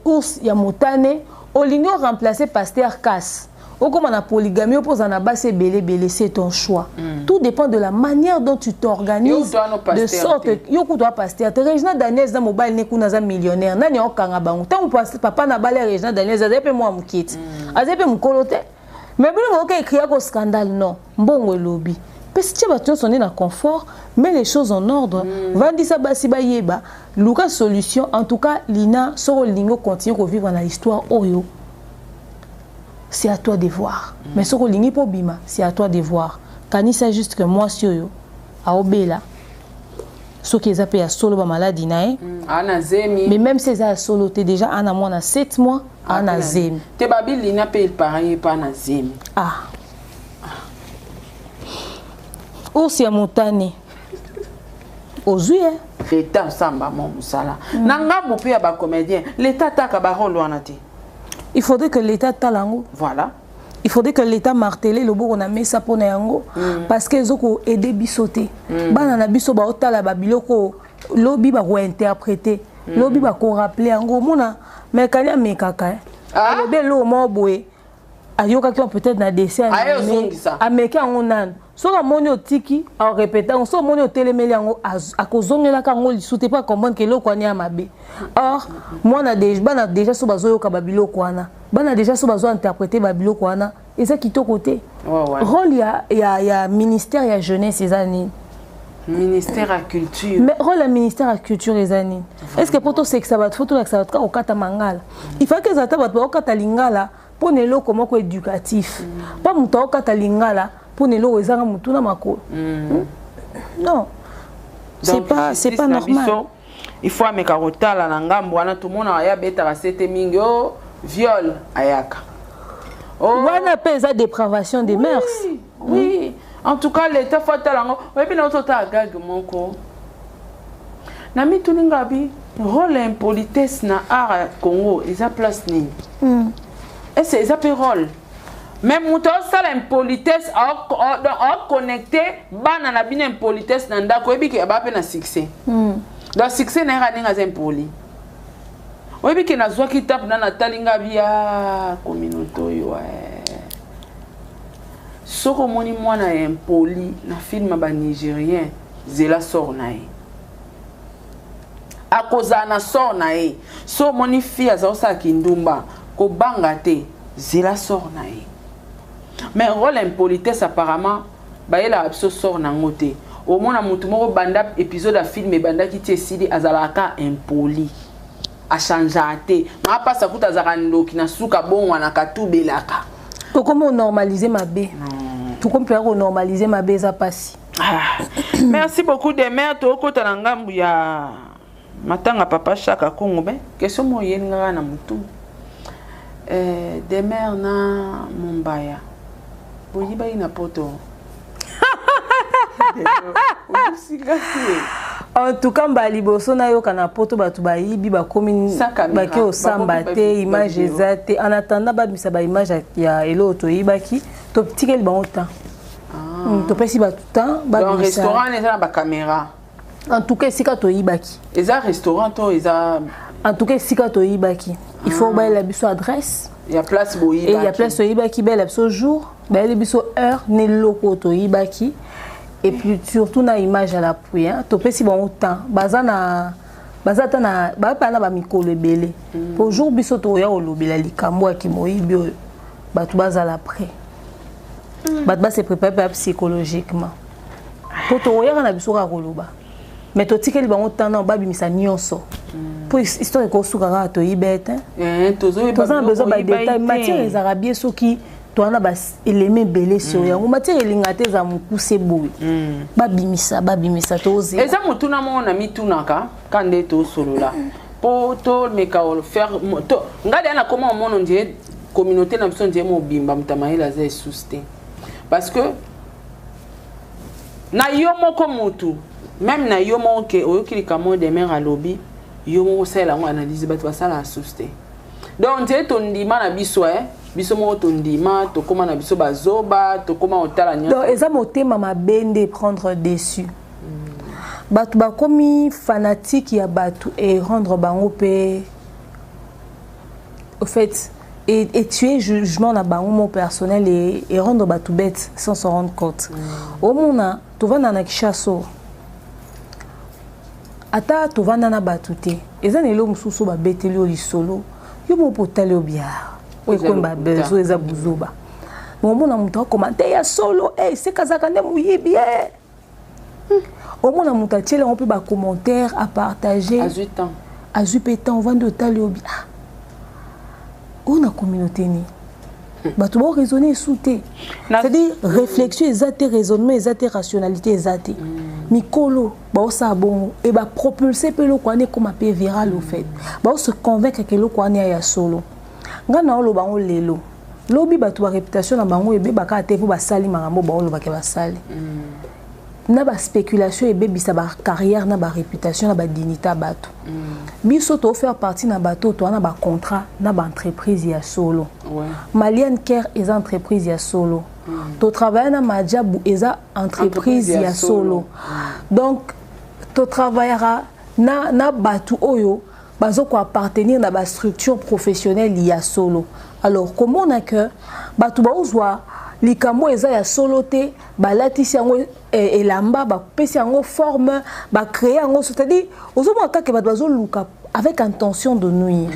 ours ya motane olingi oremplacer pasteur Kas, okóma na polygamie mpo ozala na basi ebele ebele, c'est ton choix. Tout dépend de la manière dont tu t'organises, de sorte yo kutu pasteur te. Regina Daniels na mobali ne kuna aza millionnaire, nani aokanga bango? Ntango papa na bale ya Regina Daniels azali mpe mwa moke ti, azali mpe mokolo te, mais bino boyoka ekriako scandale. Non, mbongo elobi mpesi tia bato nyonso nde na confort. Mets les choses en ordre, vandisa basi bayeba, luka solution. En tout cas Lina, soki olingi ocontinue kovivre na histoire oyo, c'est à toi de voir. Mais soki olingi mpo bima, c'est à toi de voir. Kanisa juste que mwasi oyo aobela, soki eza mpe ya solo bamaladi na ye. Ana zemi. Mais même si eza ya solo te, déjà ana mwana 7 mois, ana zemi. Te, babi Lina mpe, il paraît ye mpe ana zemi. Ah, ours ya motane ozwi e. Leta osamba mwa mosala na ngambo mpe ya bacomédien, leta ataka barole wana te. Il faudrait que l'état tala yango. Voilà. Il faudrait que l'état martele loboko na mesa mpona yango, parce que ezokoaider biso te. Bana na biso baotala babiloko, lobi bakointerprete, lobi bakorappeler yango. Omona mekani amekaka, alobi eloko moko boye, ayokaki wa peut-être na dessin, ameki yango nanu. Soki amoni otiki, arépéte yango. Soki omoni otelemeli yango, akozongelaka yango lisu te, mpo acomprendre ke eloko wana ya mabe. Or mwana, bana déjà so bazoyoka babiloko wana, bana déjà so bazointerprete babiloko wana, eza kitoko te. Rôle ya ministère ya jeunesse eza nini? Ministère ya culture. Mais rôle ya ministère ya culture eza nini? Est ce que mpo tosekisa bato, fo tolakisa bato kaka kokata mangala? Il faut ke ezala ta bato bakokata lingala mpo na eloko moko éducatif, mpo moto akokata lingala mpo na eloko ezanga motu na makolo. Non, c'est pas normal. Il faut ameka kotala na ngambo wana. Tomonaka ye abetaka sete mingi o. Viol ayaka. Oh. Wana mpe eza dépravation des mœurs. Oui, oui. En tout cas, l'État faut atala yango. Oyebi na otota gag moko. Na mituni ngabi rôle ya impolitesse na art ya Congo eza place nini? Ese eza mpe rôle. Mais moto asala impolitesse aconnecte bana na bino impolitesse na ndako, oyebi ke aba mpe na succès. Donc succès na ye kaka ndenge aza impoli. Oyebi ke nazwaki tape na natali nga bia communauté oyo eh. Soki omoni mwana ya impoli na film ya banigérien, zela sort na ye, akozala na sort na ye. So omoni fille aza kosala kindumba, kobanga te, zela sort na ye. Mais rôle impolitesse, apparemment bayelaka biso sort nango te. Omona motu moko, banda épisode ya film ebandaki ti esili, azalaka impoli, achangeaka te. Mapasa kuta azalaka ndoki, na suka bongwanaka, tubelaka. Tokomi onormalize mabe, tokomi mpenza konormalize mabe, eza mpasi. Ah, merci beaucoup Demer. Tokota na ngambu ya matanga papa Shaka Kongo. Be question moko eyeli nga kaka na motu, Demer na Mombaya boyibaki na Poto? Oyebisika te. En tout cas, mbala liboso nayoka na Poto bato bayibi, bakomi Sans caméra. Bake osamba Bakomi te, image bavideo. Eza te. En attendant babimisa baimage ya eloko toyibaki, totikeli bango temps. Topesi bato temps Donc babimisa. Restaurant wana eza na bacaméra? En tout cas, esika toyibaki. Eza restaurant to eza? En tout cas, esika toyibaki, il faut bayela biso adresse ya place e boyibaki. Ya place toyibaki, bayela biso jour, bayeli biso heure na eloko oyo toyibaki, et puis surtout na image à l'appui, hein. Topesi bango temps, baza na baza ata na bapa na bamikolo ebele po jour biso tokoya kolobela likambo ya kimoyibi oyo, bato bazala prêt, bato base préparé mpe psychologiquement, po tokoyaka na biso kaka koloba. Mais totikeli bango temps na babimisa nyonso, po histoire ekosuka kaka toyiba ete. Eh, tozoyeba. Toza na biloko besoin badetail. oyiba Matière te. Ezalaka bien soki toza na baeleme ebele sur yango. Matière elingaka te ezala mokuse boye. Babimisa, babimisa, tozela. Eza motuna moko na mitunaka ka nde tosolola mpo tomeka faire ngai deya nakoma omona ndie communauté na biso ndie mobimba, moto ya mayele aza esusu te, parce que na yo moko motu, même na yo moko ke oyoki likambo Demer alobi, yo moko osalela yango analyse. Bato basalaka susu te. Donc ndie tondima na biso, biso moko tondima, tokóma na biso bazoba, tokóma kotala nyonso. Donc eza motema mabe nde prendre dessus. Bato bakomi fanatique ya bato et rendre bango mpe au fait et tuer jugement na bango mo personnel et rendre bato bête sans s'en rendre compte. Omona tovanda na Kinshasa, ata tovanda na bato te, eza na eloko mosusu babeteli yo lisolo, yo moko otali yo biar oyo Eza ekomi lokuta. Babezo eza buzoba. Omona moto akoma te ya solo, eh, seka azalaka nde moyibi, eh. Omona moto atieli yango mpe bacommentaire, apartage. Azwi temps. Azwi mpe temps, ovandi, otali obi, ah, oyo na communauté nini bato baoraisonne esu te? C'est-à-dire réflexion eza te, raisonnement eza te, rationalité eza te. Mikolo baosala bongo e bapropulse mpe eloko wana ekóma mpe viral. Au fait, baose convaincre ke eloko wana ya ya solo. Ngai na oloba yango lelo, lobi bato baréputation na bango ebebaka te mpo basali makambo baolobaka basali na baspéculation, ebebisa bacarrière na baréputation na badignité ya bato. Biso tofaire partie na bato toa na bacontrat na baentreprise ya solo. Malian Care eza entreprise ya solo. Totravaille na Majabu, eza entreprise ya solo. Donc totravaillera na bato oyo bazokoappartenir na bastructure professionnelle ya solo. Alors komona ke bato baozwa likambo eza ya solo te, balatisi yango elamba, bapesi yango forme, bacréer yango, c'est-à-dire ozomona kaka bato bazoluka avec intention de nuire.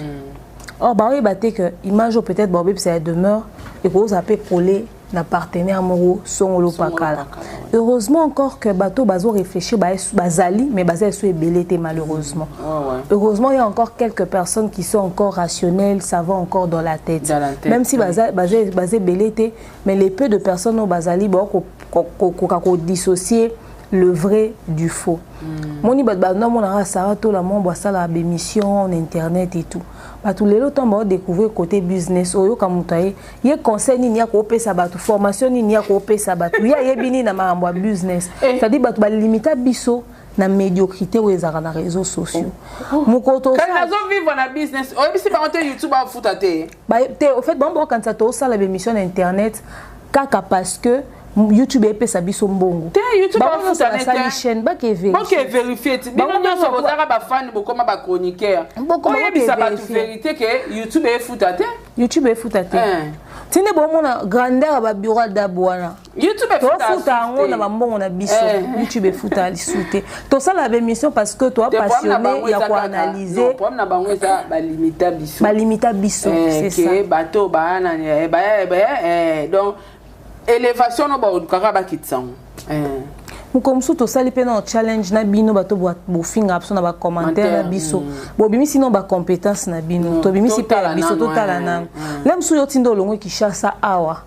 Or baoyeba te ke image oyo peut-être baobebisa ya Demeure ekozala mpe collé na partenaire moko songolo pakala. Heureusement encore que bato bazo réfléchir bazali, mais baza eso ebele te, malheureusement. Heureusement, il y a encore quelques personnes qui sont encore rationnelles, ça va encore dans la tête, Dans la tête, même si baza baza baza ebele te, mais les peu de personnes oyo bazali bakokoka kodissocier le vrai du faux. Moni bato banamonaka Sara Tola mombo asalaka bémission en internet et tout. Bato lelo ntango baodécouvrir côté business, oyoka moto aye ye conseil nini ya koopesa bato, formation nini ya koopesa bato, ye ayebi nini na makambo ya business. C'est-à-dire bato balimita biso na médiocrité oyo ezalaka na réseaux sociaux. Mokolo Kasi nazovivre na business, oyebisi bango te, YouTube afuta te. Te, au fait, bango baokanisa tosala baémission na internet kaka parce que YouTube epesa biso mbongo. Te, YouTube Bango nyonso afuta basali te. chaîne, bake Boke vérifie ti bino Bango nyonso nyonso bozalaka bafani, bokoma bachroniqueur. Bokoma Oyebisa boke bato vérifie. vérité ke YouTube efuta te. YouTube efuta te. Eh. Nde bomona grandeur ya babureau adabu wana. YouTube efuta. Tofuta yango na bambongo na biso. Eh. YouTube efuta lisu te. Tosala baémission parce que toa Te, problème na bango passionné ya eza kaka- non, koanalyse. problème na bango eza balimita biso. Balimita biso. Eh, C'est ça. ke bato baya na eh, baya baya donc élévation no balukaka bakitisa yango. Mokolo mosusu tosali mpe na challenge na bino, bato bofinga biso na bacommentaire na Commentaire, biso. Bobimisi no bacompétence na bino, tobimisi mpe ya Totala biso. nano, Totala nano. Le mosusu yo tinda olongwe Kinshasa awa,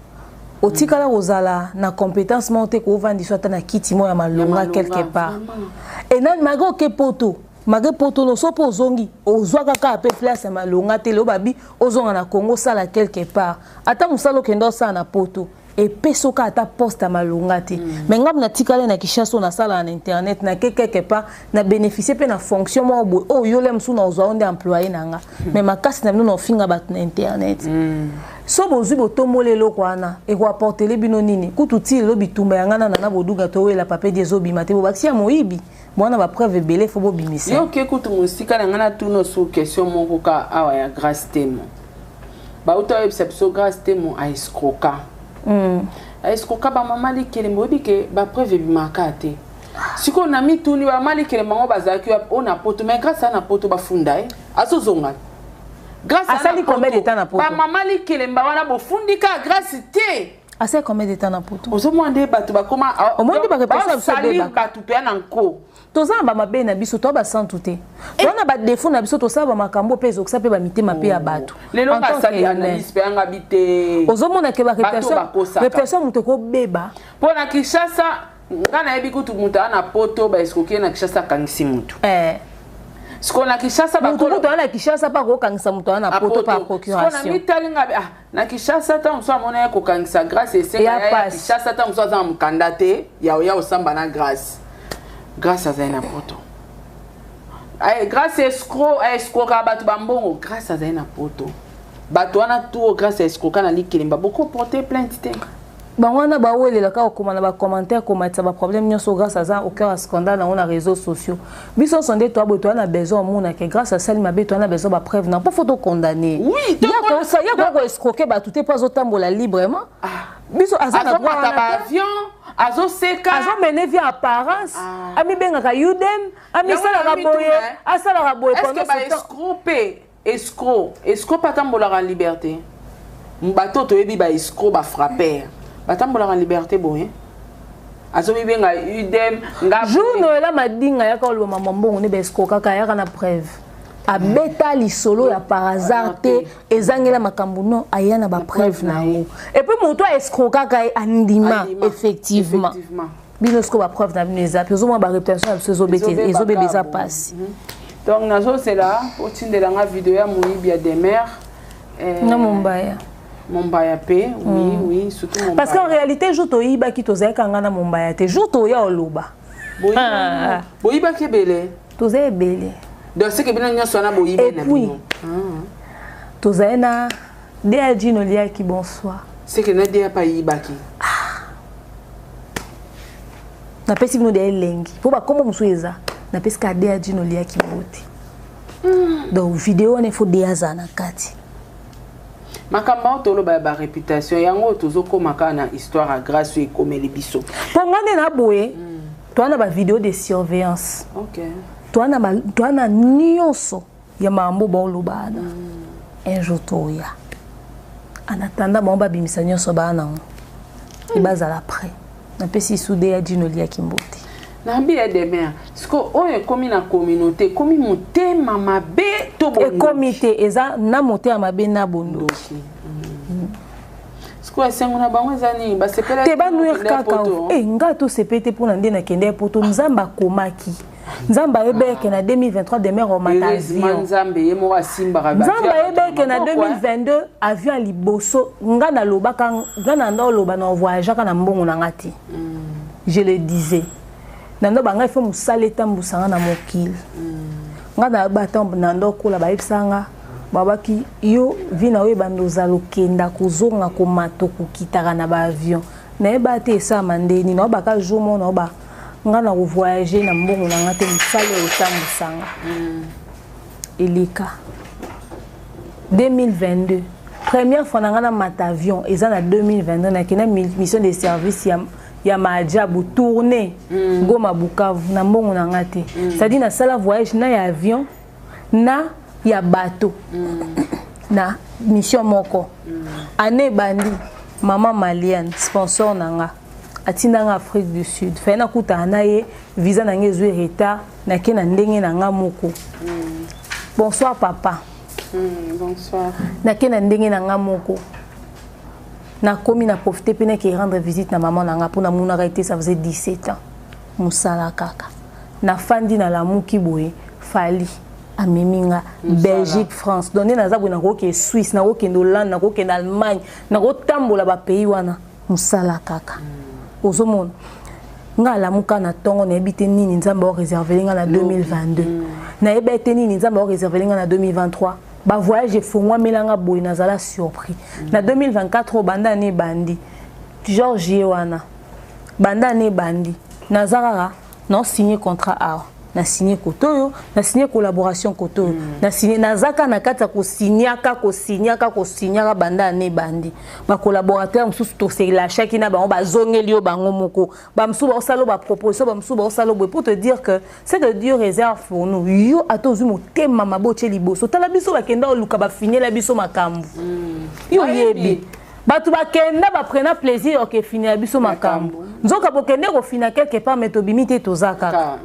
otikala kozala na compétence moko te, kovandisa ata na kiti moko ya malonga malonga, quelque part. vraiment. E nani, malgré oke poto, malgré poto no so mpe ozongi, ozwa kaka mpe place ya malonga te. Lelo babi ozonga na Congo, osala quelque part, ata mosala okende osala na poto epesoka ata poste ya malonga te. Mais ngambo natikali na Kinshasa, oyo nasalaka na internet, nake quelque part na bénéficie mpe na fonction moko boye oyo yo le mosusu na ozwa yo nde employé na nga. Mais makasi na bino na ofinga bato na internet, so bozwi botomboli eloko wana, ekoapportele bino nini? Kutu ti lelo bitumba ya nga na Nana Boduga, towela papedi ezobima te, bobakisi ya moyibi bwana, bapreuve ebele fo bobimisa. Yo oke kutu mosika na ngai, natuna osu question moko ka awa ya Grâce Temo. Bauta oyebisa biso Grâce Temo aescroka. Aescroka bamama likelemba. Oyebi ke bapreuve ebimaka te. Sikoyo na mituni, bamama likelemba yango bazalaki wapi? Oyo na poto, mais grâce aa na poto bafunda ye, azozonga. Grâce aa na Asali combien de temps na poto? Bamama likelemba wana bofundika Grâce te. Asali combien de temps na poto? Ozomona nde bato bakoma Omoni nde baréputation na biso basalir ebebaka. bato mpe ya na nko. Toza na bamabe na biso, toa basantu te, toa na badefo na biso, tosala bamakambo mpe ezokisa mpe bamitema mpe ya bato. Lelo En tant basali que humain. analyse mpe yanga bi te. Ozomona ke Bato bakosaka. baréputation moto ekobeba. Mpo na Kinshasa, nga nayebi kutu moto aa na poto, baescroquer na Kinshasa, akangisi motu. Sikoyo na Kinshasa Motu kutu aza na Kinshasa mpe akokangisa moto aza na poto par Sikoyo na procuration. mitali nga ah, na Kinshasa ntango mosusu amona ye kokangisa Grâce, esenga Ya ya pasi. Kinshasa, ntango mosusu aza na mokanda te ya oya osamba na Grâce. Grâce azali na poto. Ay, Grâce escroc, aescrokaka bato bambongo. Grâce azali na poto, bato wana tu oyo Grâce aescroka na likelemba, bokoporte plainte te. Bango wana bawelelaka kokoma na bacommentaire, komatisa baproblème nyonso. Grâce aza au cœur ya scandale nango na réseaux sociaux. Biso nyonso nde toa boye, toa na besoin omona ke Grâce asali mabe, toa na besoin bapreuve na mpo fo tocondamne. Oui, Ya koescroquer bato te mpo azotambola librement. Biso aza na droit Azomata wana te. baavion, azoseka. Azomene vie apparence. Amibengaka udem, amisalaka Yango na boye, mituna, asalaka boye. Est ce que Pendant ce temps baescroc mpe, escroc mpe atambolaka en liberté? Bato toyebi baescroc, bafrapper batambolaka en liberté boye, azomibenga udem nga. Jour Noela Madinga ayaka oloba mama mbongo nde baescroquaka, ayaka na preuve, abeta lisolo ya par hasard te, ezangela makambo non, aya na bapreuve na yango. Et puis moto aescroquaka ye andima. Andima. Effectivement. Effectivement. Bino sikoyo bapreuve na bino eza mpe ozomona baréputation na biso ezobeba, eza pasi. Donc nazozela otindelanga video ya moyibi ya Demer. Na Mombaya. Mombaya mpe, oui, surtout Mombaya. Parce qu'en réalité, jour toyibaki, tozalaki nga na Mombaya te. Jour toya oloba Ah. Boyibaki ebele. Toza ebele. Donc seke bino nyonso wana boyibi Et na puis, bino. tozali na DAG noliaki bonsoir. Seke na de apa ayibaki. Napesi bino de elengi mpo bakombo mosusu eza, napesi kaka DAG noliaki mbote. Donc video wana ifo de azala na kati. Makambo oyo toloba ya baréputation, yango oyo tozokóma kaka na histoire ya Grâce oyo ekomeli biso. Mpo nga nde na boye, toa na bavideo de surveillance. Toa na nyonso ya makambo baoloba wana. Un jour toya, en attendant bango babimisa nyonso baa nango, ebazala prêt. Napesi sude ya dino oliaki mbote. Nayebi ya Demer, siko oyo ekomi na communauté, ekomi motema mabe to bondoki? Ekomi te, eza na motema mabe na bondoki. Ndoki. Sikoyo esengo na bango eza nini? Basepela Te, banuire kaka. E nga tosepeli te mpona nde nakende ya poto. Nzambe akomaki. Nzambe ayebeke na 2023 Demeure omata avion. Nzambe ye moko asimbaka. Nzambe ayebeke na 2022 avion ya liboso nga nalobaka, nga na nda oloba na voyageaka na mbongo na nga te. Je le disais. Na ndo banga ifo mosala etambusa nga na mokili. Nga na bata na ndo kola bayebisa nga babaki yo vi na yo ebanda ozala okenda kozonga komata okokitaka na baavion. Nayeba te esalama ndeni naobaka jour moko naoba nga na kovoyage na mbongo na nga te, mosala oyo otambwisa nga. Eleka 2022, première fois na nga na mata avion eza na 2022, nakenda mission de service ya Maajabu, tournée Goma Bukavu na mbongo na nga te. C'est-à-dire nasala voyage na ya avion na ya bateau na mission moko. Année ebandi, mama Maliane, sponsor na nga, atindanga Afrique du Sud. Faye nakutana na ye, visa na nga ezwi retard, nake na ndenge na nga moko. Bonsoir papa. Bonsoir. Nake na ndenge na nga moko, nakomi na profite mpe nake rendre visite na mama na nga mpo namonaka ete ça faisait 17 ans. Mosala kaka, nafandi, nalamuki boye, Fally amemi nga Belgique, France. Donc nde naza boye, nakokende Suisse, nakokende Hollande, nakokende Allemagne, nakotambola bapays wana, mosala kaka. Ozomona nga alamuka na ntongo, nayebi te nini Nzambe aoréservele nga na 2022, nayebi te nini Nzambe aoréservele nga na 2023. Bavoyage efongwamelanga boye, nazala surpris. Na 2024 oyo, banda ane ebandi, George ye wana, banda ane ebandi, naza kaka naosigné contrat awa, na signé kote oyo, na signé collaboration kote oyo, na signé, naza kaka na kati ya kosignaka, kosignaka, kosignaka banda ane ebandi. Bacollaborateur mosusu toselachaki na bango, bazongeli yo bango moko, bamosusu baosala baproposition, bamosusu baosala boye. Pour te dire que ce que Dieu réserve pour nous, yo ata ozwi motema mabe otie liboso, tala biso bakenda oluka bafinela biso makambo. Yo oyebi bato bakenda baprena plaisir okefinela biso makambo, nzoka bokende kofina quelque part, mais tobimi te, toza kaka.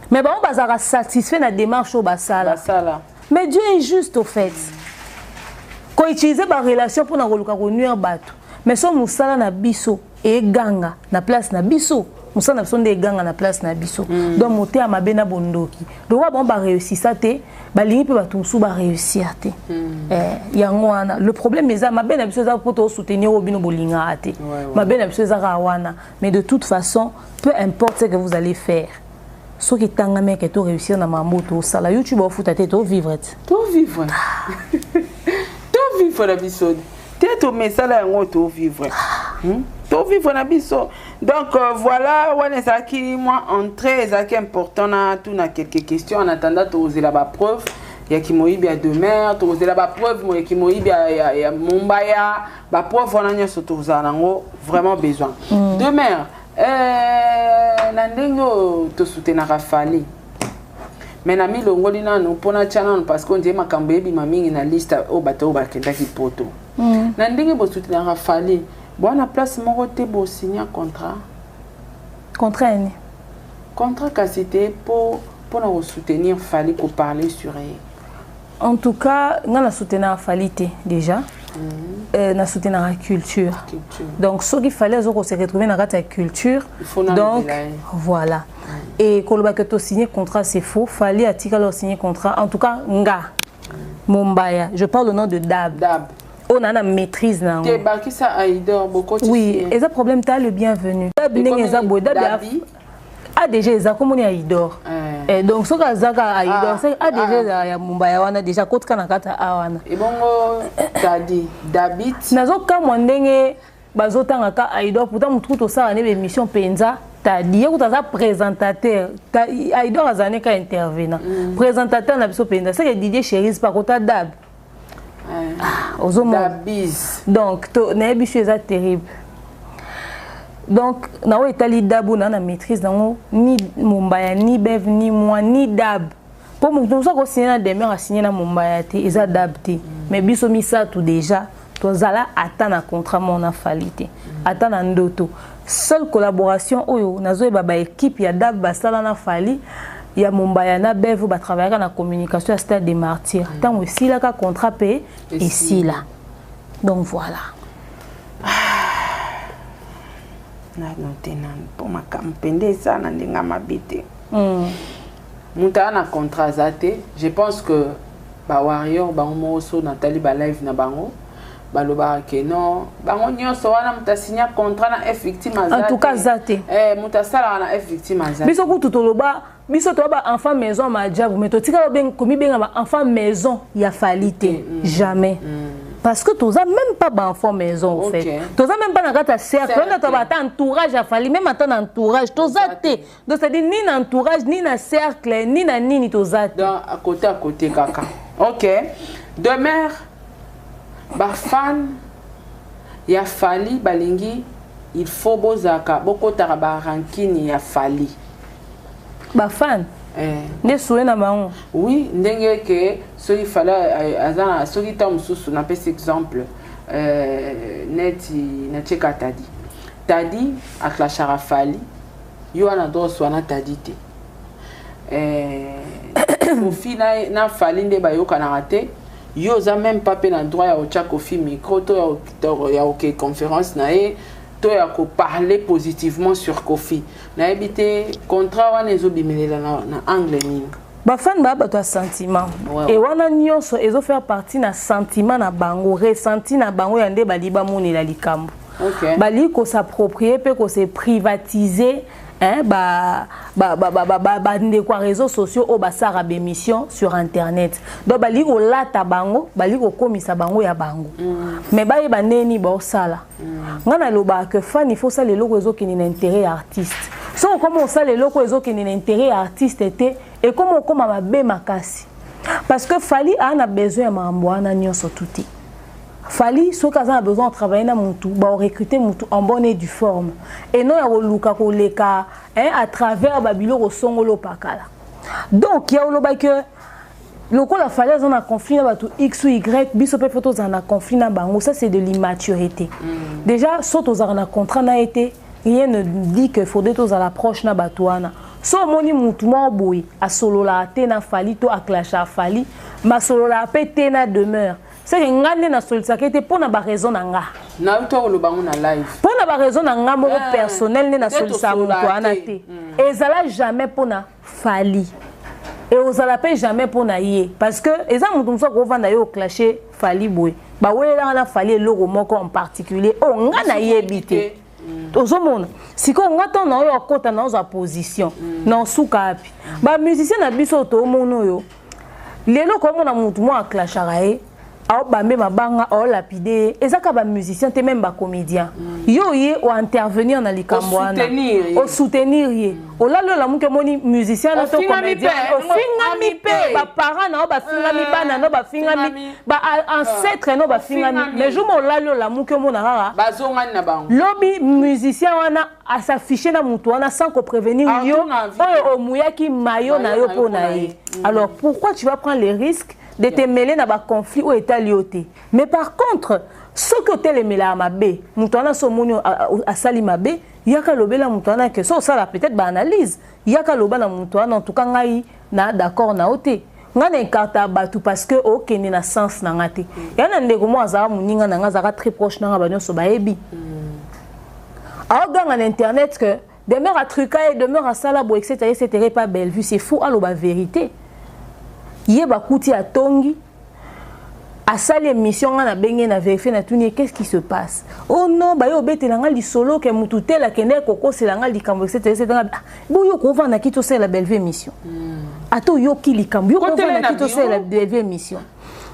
Mais bango bazalaka satisfait na démarche oyo basala. Mais Dieu est juste. Au fait, koutiliser barelation mpona koluka konuire bato, mais so mosala na biso eganga na place na biso, mosala na biso nde eganga na place na biso. Donc motema mabe na bondoki lokola bango baréussisa te, balingi mpe bato mosusu baréussir te. Yango wana le problème eza mabe na biso, eza mpo tosoutenir oyo bino bolingaka te. Mabe na biso eza kaka wana. Mais de toute façon, peu importe ce que vous allez faire, soki etangami eke toréussir na mambo tosala, YouTube ofuta te, tovivre te. Tovivre, tovivre na biso te, tomesala yango, tovivre, Tovivre na biso. Donc voilà, wana ezalaki mwa entrée, ezalaki important na tuna quelques questions. En attendant, tozela bapreuve ya kimoyibi ya Demeure, tokozela bapreuve ya kimoyibi ya Mombaya, bapreuve wana nyonso tozala nango vraiment besoin. Demeure, na ndenge oyo tosoutenaka Fally, mais na milongoli nanu mpona tia nanu, parce que ondie makambo eyebima mingi na liste oyo bato oyo bakendaki poto. Na ndenge bosoutenaka Fally, bwana place moko te bosinya contrat? Contrat yani? Contrat kasi te mpo mpona kosoutenir Fally, koparler sur ye. En tout cas, nga na soutenaka Fally te déjà. Na soutenaka culture. Culture. Donc soki Fally aza kose retrouver na kati ya culture, donc voilà. Et koloba ke tosigné contrat, c'est faux. Fally atikala osigné contrat. En tout cas nga Mombaya, je parle au nom de Dab, Dab. Oyo naa na maîtrise na yango. Te, bakisa Aidor bokoti. Oui, eza problème ta le bienvenu. Dab, ndenge eza boye, Dab ADG eza komoni Aidor. Eh, donc soki azaka Aidor, ADG ya Mombaya wana déjà kotika na kati a wana. Ebongo Tadi Dabit? Nazokamwa ndenge bazotangaka Aidor, pourtant motu kutu osala ne bémission mpenza. Tadi ye kutu aza présentateur, Aidor azala ne ka intervenant. Présentateur na biso mpenza seke Didier Cherise pakota Dab. Ozomona, donc nayebi so eza terrible. Donc na oyo etali Dabu, na maîtrise nango, ni Mombaya, ni Bev, ni moi, ni Dab, mpo moto mosusu akosigne na Demeure, asigne na Mombaya te, eza Dab te. Mais biso misato déjà tozala ata na contrat moko na Fally te, ata na ndoto. Seule collaboration oyo nazoyeba baéquipe ya Dab basala na Fally, ya Mombaya na Bev, batravaillaka na communication ya Stade de Martyr. Ntango esilaka contrat mpe esila. Donc voilà. Nano te, nano mpo makambo mpenza eza na ndenge ya mabe te. Moto aa na contrat aza te. Je pense que bawarrior bango moko, so natali balive na bango, balobaka ke non, bango nyonso wana moto asinya contrat na F Victime aza. En tout cas aza te. Moto asalaka na F Victime aza. Biso kutu toloba, biso toba ba enfant maison Maajabu, mais totika komibenga ba enfant maison ya Fally te. Jamais. Parce que toza même pas ba enfant maison au fait. Toza même pas na kati ya cercle wana, toba ata entourage ya Fally, même ata na entourage toza te. Donc c'est à dire ni na entourage, ni na cercle, ni na nini, toza te. Donc à côté, à côté kaka. Ok, Demeure, bafan ya Fally balingi, il faut bozalaka, bokotaka barankine ya Fally. Bafan nde suwe na bango. Oui, ndenge ke soki Fally aza na, soki ntango mosusu, napesi exemple, neti natieka Tadi, Tadi aclashaka Fally, yo wana droso wana Tadi te. Kofi na Fally nde bayokanaka te, yo oza même pas mpe na droit ya kotya Kofi micro to ya koke conférence na ye to ya koparler positivement sur Kofi. Nayebi te contrat wana ezobimelela na angle nini. Bafani baya bato ya sentiment. E wana nyonso ezofaire partie na sentiment na bango, ressenti na bango ya nde bali bamonela likambo. Bali kos'approprier mpe kose privatiser, hein, bandeko ya réseaux sociaux oyo basalaka bémission sur internet. Donc bali kolata bango, bali kokomisa bango ya bango. Mais bayeba ndeni baosala. Ngai nalobaka ke fan, il faut osala eloko ezokende na intérêt ya artiste. Soki okoma osala eloko ezokende na intérêt ya artiste te, ekoma okoma mabe makasi, parce que Fally aa na besoin ya makambo wana nyonso tu te. Fally soki aza na besoin de travailler na mutu, baorecruter mutu en bonne et due forme et non ya koluka koleka, hein, à travers babiloko songolo pakala. Donc ya oloba ke lokola Fally aza na conflit na bato X ou Y, biso mpe fo tozala na conflit na bango, ça c'est de l'immaturité. Déjà so tozalaka na contrat na ye te, rien ne dit que faudrait tozala proche na bato wana. So omoni mutu moko boye asololaka te na Fally to aclasha Fally, masololaka mpe te na Demeure, c'est que nga nde nasolisaka ete mpo na baraison na nga. Nauta koloba ngo na live. Mpo na baraison na nga moko personnel nde nasolisaka moto wana te. Ezala jamais mpo na Fally e ozala mpe jamais mpo na ye, parce que eza moto mosusu akovanda ye oclashe Fally boye, bawelelaka na Fally eloko moko en particulier oyo nga nayebi te. Ozomona sikoyo nga ntango na oyo akɔta na ozwa position na osuka api. Bamusicien na biso toomona oyo lelo, komona motu moko aclashaka ye, aobambe mabanga, aolapide ye, eza kaka bamusicien te, même bacomédien. Yo ye ointervenir na likambo wana, osoutenir ye, olali olamuki, omoni musicien na to comédien ofingami, mpe baparent na yo bafingami, bana no bafingami, baancêtre no bafingami, mais jour mo olali olamuki, omona kaka bazongani na bango. Lobi musicien wana as'affiche na motu wana sans koprévenir yo oyo omuyaki mayo na yo mpo na ye. Alors pourquoi tu vas prendre les risques de te mêler na baconflit oyo etali yo te? Mais par contre, soki otelemelaka mabe moto wana, so omoni asali mabe, yaka lobela moto wana ke so osala peut-être baanalyse, yaka loba na moto wana: en tout cas ngai na d'accord na yo te, ngai na écarta bato parce que okende na sens na nga te. Ya na ndeko mo azalaka moninga na nga, azalaka très proche na nga, banyonso bayebi, aoganga na internet que Demeure atruka ye, Demeure asala boye, etc etc, pas Bellevue. C'est faux. Aloba vérité, ye bakuti atongi, asali émission, nga nabengi na vérifie, natuni ye: qu'est-ce qui se passe? Oh non, baye obetela nga lisolo ke mutu tel akende kokosela nga likambo, etc etc. Boyo kovandaki tosalela Bellevue émission, ata oyoki likambo, yo kovandaki tosalela Bellevue émission.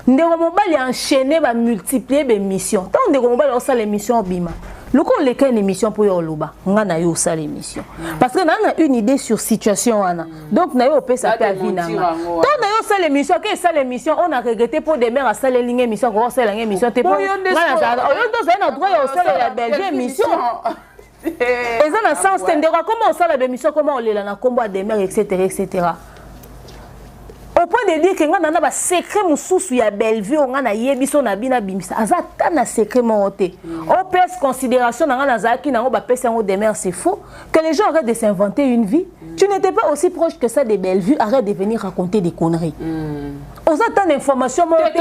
Ndeko mobali enchaîné, bamultiplie bémission. Ntango ndeko mobali osala émission, obima loko oleka une émission mpo yo oloba nga na yo osala émission, parce que naa na une idée sur situation wana. Donc na yo opesa mpe avis na nga. Ntango na yo osala émission, ake esala émission, on a regretté mpo Demeure asaleli nga émission, akoka osalela nga émission te. Mpo nga nazala oyo nde ozali na droit ya osalela Belge émission, eza na sens te. Ndeko akoma osala bémission, akoma olela na nkombo ya Demeure, etc etc. Au point de dire que nga na basecret mosusu ya Bellevue oyo nga nayebi so na bino abimisa, aza ata na secret moko te. Opesa considération na nga nazalaki nango, bapesi yango demeure. C'est faux, que les gens arrêtent de s'inventer une vie. Tu n'étais pas aussi proche que ça de Bellevue, arrête de venir raconter des conneries. Oza ata na information moko te.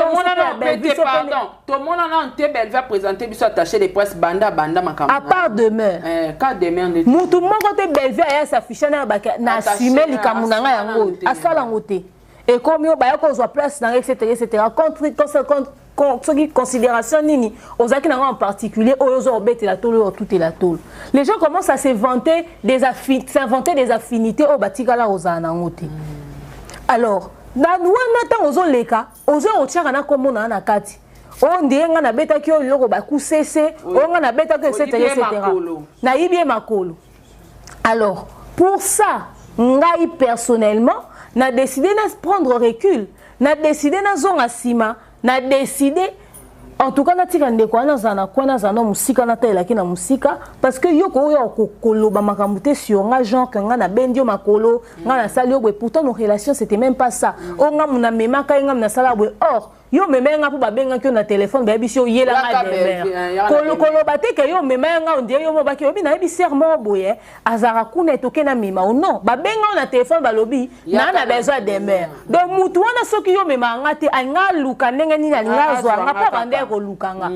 Pardon, tomonana te. Bellevue aprésente biso attaché de presse banda banda makambo. À part demeure. Ka demeure. Mutu moko te. Bellevue aya s'affiche na na assume likambo na ngai yango oyo asala yango te. Ekomi oyo baya kozwa place na ngai, etc etc. Contre soki considération nini ozalaki nango en particulier oyo oza obetela tolo, oyo otutela tolo. Les gens commencent à s'inventer des affinités oyo batikala kozala nango te. Alors na wana, ntango ozoleka, ozoya kotiaka na kombo na na kati oyo ndenge ngai nabetaki oyo liloko bakusese oyo ngai nabetaki, etc etc, nayibi ye makolo. Alors pour ça, ngai personnellement na décidé na prendre recul, na décidé nazonga nsima, na décidé en tout cas natika ndeko wana azala na kwa, nazala na mosika, natalelaki na mosika, parce que yo koyo koloba makambo te sur nga, genre que nga nabendi yo makolo, nga nasali yo boye. Pourtant nos relations, c'était même pas ça. Oyo nga namemaka ye, nga nasala boye. Or yo omema ye nga mpo babengaki yo na telefone, bayebisi yo oyelanga demeure. Koloba te ke yo omema ye nga, ondire yo mobaki oyebi nayebi sere moko boye azalaka kuna etoke na mema o. Non, babenga yo na telefone, balobi naa na besoin ya demeure. Donc mutu wana, soki yo omemaka nga te, alinga aluka ndenge nini, alinga azwa nga mpo abanda koluka nga.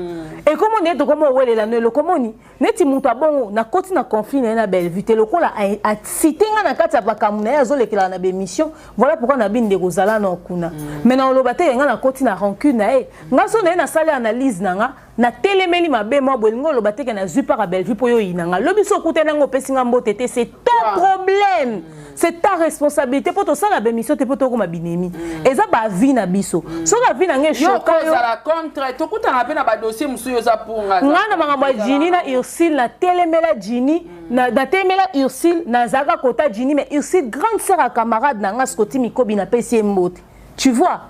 Ekomo nde tokoma owelela no eloko moni neti moto abongo nakoti na conflit na ye na Bellevue te, lokola acite nga na kati ya makambo na ye azolekelaka na bémission. Voilà pourquoi na bini ndeko ozala na kuna. Mais na oloba te nga nakoti na rancune na ye. Nga so na ye nasali analyse na nga, natelemeli mabe mwa boye, elingi oloba te ke nazwi mpaka Bellevue mpo yo oyina nga. Lobi so okutani yango, opesi nga mbote te, c'est ton problème, c'est ta responsabilité, mpo tosala bémission te mpo tokoma binemi. Eza baavis na biso. Soki avis na nga echoka yo, contre tokutana mpe na badossier mosusu, yo oza pour nga. Nga na makambo ya Jini na Ursile, natelemela Jini, natelemela Ursile, nazalaka kota Jini, mais Ursile, grande sœur ya camarade na nga Scoti Mikobi, napesi ye mbote, tu vois.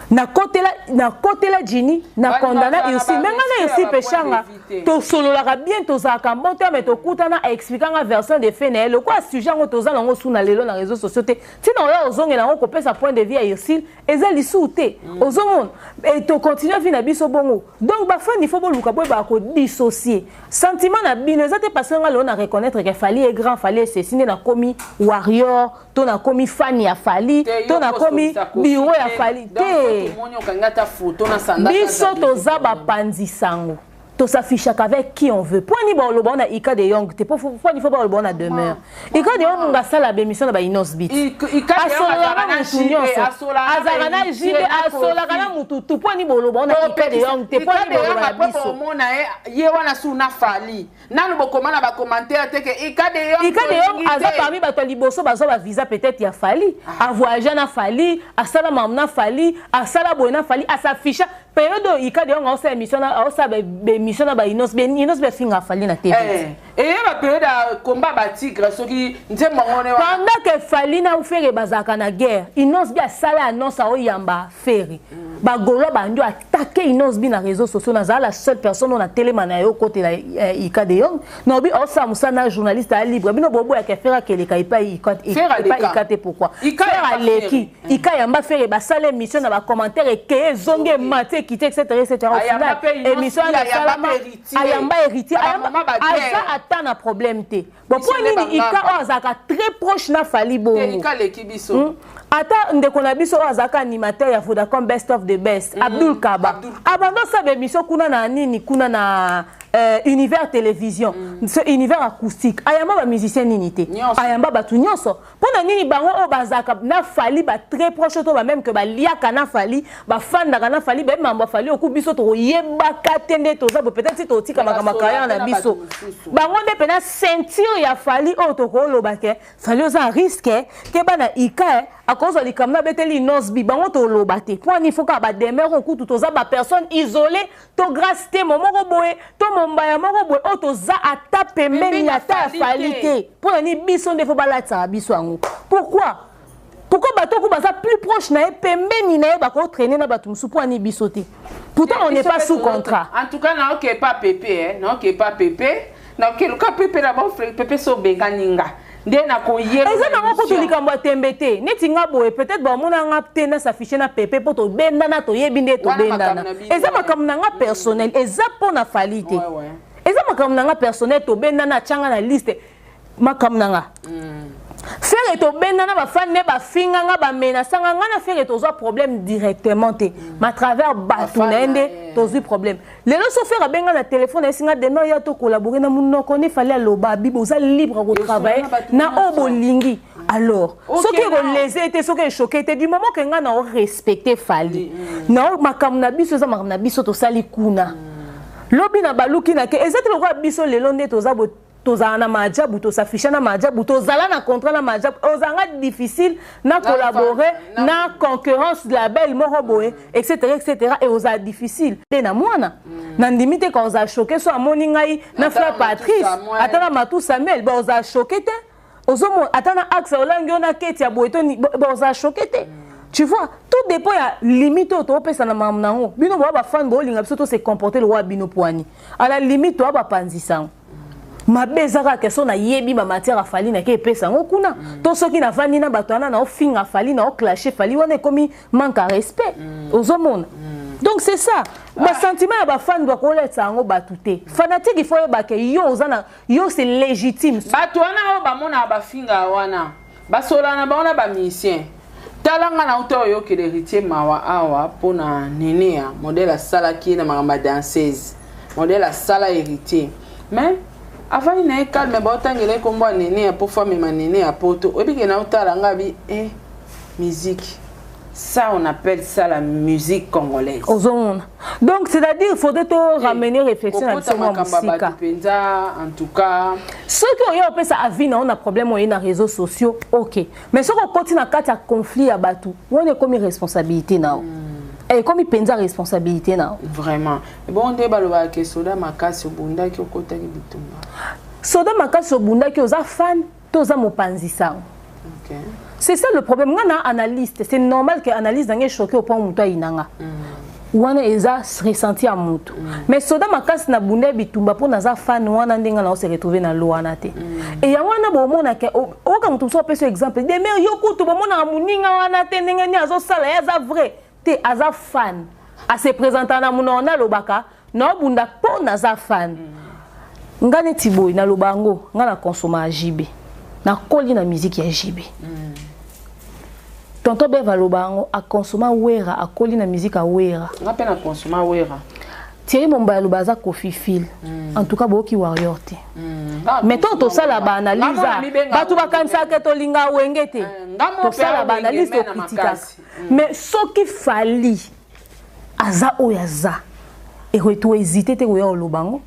Nakotela Jini, nakondana Ursile, me nga na Ursile Peshanga tosololaka bien, tozalaka mbote, me tokutana, aexplika nga version de fait na ye. Lokola sujet yango toza nango su na lelo na réseau sociaux te, ntina oya ozongela yango kopesa point de vue ya Ursile eza lisusu te. Ozomona, tocontinue vie na biso bongo. Donc bafani, il faut boluka boyebaka kodissocier sentiment na bino. Eza te parce que nga lelo na reconnaître ke Fally est grand, Fally esesi, nde nakomi warrior to nakomi fan ya Fally to nakomi bureau ya Fally te. Biso toza bapanzi sango, tosaffichaka avec qui on veut. Mpo ani baoloba wana Ika de Yong te? Mpo ani fo baoloba wana demeure Ika de Yong? Nga asala bémission na bainos bit, asololaka na mutu nyonso, azalaka na JB, asololaka na mutu tu. Mpo ani boloba wana Ika de Yong te? Mpo ani boloba na biso? Omona ye wana su na Fally nanu bokoma na bacommentaire te ke Ika de Yong. Ika de Yong aza parmi bato ya liboso bazwa bavisa peut-être ya Fally, avoyage na Fally, asala mamu na Fally, asala boye na Fally, asafficha. Période oyo Ika de Yong aosala émission, aosala bémission na bainos, inos bafinga Fally na TV. Eyeba période ya combat batigre, soki nzembo yango. Pendant que Fally na Ferre bazalaka na guerre, Inos bi asala annonce aoyamba Ferre. Bagaulois bandi attaqué Inos bi na réseaux sociaux. Nazala la seule personne oyo natelema na yo kotela Ika de Yong. Naobi aosala mosala na journaliste aya libre. Bino boboyaka Ferre akeleka epai Ika te. Pourquoi Ferre aleki Ika yamba Ferre, basala émission na bacommentaire ekeye, ezongi, emati, ekiti, etc etc. Au final émission wana esalama, ayamba héritier, aza ata na problème te. Bon, mpo nini Ika oyo azalaka très proche na Fally bongo? Ata ndeko na biso oyo azalaka animateur ya Vodacom, Best of the Best, Abdul Kaba, abanda osala émission kuna na nini, kuna na Univers Télévision, ce Univers Acoustique, ayamba bamusicien nini te, ayamba bato nyonso. Mpo na nini bango oyo bazalaka na Fally ba très proche, to bameme ke baliaka na Fally, bafandaka na Fally, bayebi makambo ya Fally oku biso tokoyebaka te? Nde toza boye, peut-être si totika makambo ya carrière na biso, bango nde mpena ceinture ya Fally oyo tokoloba ke Fally oza risque ke bana Ika akozwa likambo na abeteli Nosbi, bango toloba te. Mpo ani faut kaka bademere oyo kutu toza bapersone isolé to grâce te mo moko boye to mombaya moko boye oyo toza ata pembeni ata ya Fally te. Mpo na nini biso nde fo balatisaka biso yango? Pourquoi bato oyo baza plus proche na ye, pembeni na ye, bakotraîner na bato mosusu? Mpo ani biso te? Pourtant on n'est pas sous contrat. En tout cas naoke pa pepe, naoke pa pepe, naoke luka pepe na bon pepe so obengani nga. Nde nakoyeba. Eza nango kutu likambo ya tembe te. Neti nga boye, peut-être bamona nga te na s'affiche na pepe mpo tobendana, toyebi nde tobendana. Eza makambo na nga personnel, eza mpo na Fally te. Eza makambo na nga personnel, tobendana, atianga na liste, makambo na nga. Ferre tobendana, bafani nde bafinga nga, bamenasanga nga. Na Ferre tozwa problème directement te, ma travers bato na ye nde tozwi problème. Lelo so Ferre abenga na telefone, ayesi nga demain ya tocollaborer na monoko ne Fally, aloba abi oza libre kotravailler na oyo bolingi. Alors soki ekolese te, soki echoquer te, du moment ke nga na orespecter Fally na makambo na biso, eza makambo na biso tosali kuna. Lobi na baluki na ke eza te lokola biso lelo nde toza boye, tozala na maajabu, tos'afficher na maajabu, tozala na contrat na maajabu, ozalanga difficile na collaborer na concurrence label moko boye, etc etc, et ozala difficile te na mwana. Nandimi te ka ozala choqué so amoni ngai na frère Patrice, ata na Matu Samuel, ba ozala choqué te. Ozomona ata na axe olangi yo na keti ya boye to ba ozala choqué te. Tu vois, tout dépend ya limite oyo toopesa na makambo nango. Bino boya bafan, boolinga biso to se comporter lokola bino poani. À la limite toya bapanzisa yango mabe. Eza kaka question nayebi bamatière afali nake epesa yango kuna to soki navandi na bato wana, naofinga Fally, naoclasher Fally, wana ekomi manque à respect. Ozomona, donc c'est ça, basentiment ya bafani bakoletisa yango bato te. Fanatique, il faut oyeba ke yo oza na yo, c'est légitime. Bato wana oyo bamonaka bafinga wana, basolana na bango na bamusicien. Tala nga na uta oyokela Héritier mawa awa mpona nene ya modèle asalaki ye na makambo ya danseuse, modèle asala Héritier, mais avandi na ye calme, baotangela ye kombo ya nene ya po fo amema nene ya poto. Oyebi ke na otala nga bi eh, musique, ça on appelle ça la musique congolaise. Ozomona, donc c'est-à-dire il faudrait to ramener réflexion na biso mwa mosika. Mpenza, en tout cas. Soki oye opesa avis na yo na problème oye na réseaux sociaux, ok, mais soki okoti na kati ya conflit ya bato wana, ekomi responsabilité na yo, ekomi mpenza responsabilité na yo. Vraiment, bon, nde balobaka ke soda makasi obundaki, okotaki bitumba. Soda makasi obundaki, oza fan to oza mopanzi sango? Okay. C'est ça le problème. Nga na analyste, c'est normal que analyse nange choqué au point moto ayinanga wana, eza ressenti ya motu. Mais soda makasi na bunda ya bitumba mpo naza fan wana, ndenge na ose retrouver na lo wana te. E yango wana bomonaka oyoka moto mosusu apesa exemple demer yo kutu bomonaka moninga wana te, ndenge nini azosala ye, aza vrai te, aza fan, ase présenta na monoko, nalobaka naobunda mpo naza fan. Nga neti boye naloba yango, nga na consomma ya JB, nakoli na musique ya JB. Tonton Bev aloba yango, aconsomma Wera, akoli na musique ya Wera. Nga mpe na consomma Wera. Thierry Momba aloba aza Koffi phile. En tout cas boyoki warrior te. Mais ntango tosala baanalyse, bato bakanisaka tolinga Wenge te. Tosala baanalyse, tokritikaka, mais soki Fally aza oyo aza, tohésite te koya koloba yango.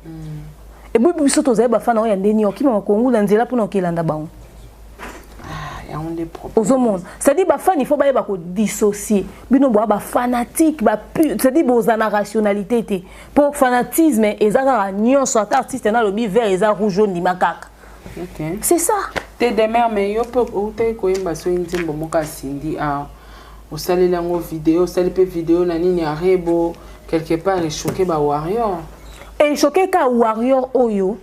Eboyi biso tozali bafana oyo ya ndeni okima makongula nzela mpona okelanda bango. Ozomona, c'est-à-dire bafani, il faut bayeba kodissocier. Bino boya bafanatique, c'est-à-dire boza na rationalité te, mpo fanatisme eza kaka nyonso. Ata artiste na alobi vert eza rouge, ondima kaka. C'est ça. Te demer, mais yo mpe outaki koyemba soki nzembo moko asindi awa, osaleli yango video, osali mpe video na nini ya Rebo, quelque part echoquer bawarrior. Echoquer ka warrior oyo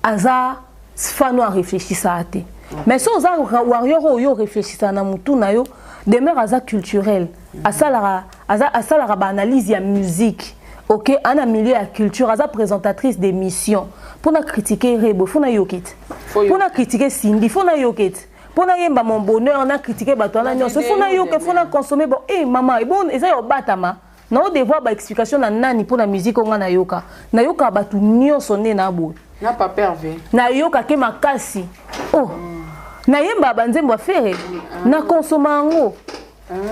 aza fan oyo arefléchisaka te. Mais so oza warrior oyo orefléchisaka na motu na yo, demeure aza culturel, asalaka asalaka baanalyse ya musique, ok, ana milieu ya culture, aza présentatrice d'émission. Mpona critiquer Rebo, fo nayoki te. Mpona critiquer Cindy, fo nayoki te. Mpo nayemba Mon Bonheur, na critiquer bato wana nyonso, fo nayoka, fo na consommer. Bon, e mama, ebon eza ya obatama nao devoir baexplication na nani mpo na musique oyo nga nayoka. Nayokaka bato nyonso nde na boye. Na papa Hervé. Nayokake makasi. Oh, nayembaka banzembo ya Ferre, na consomma yango.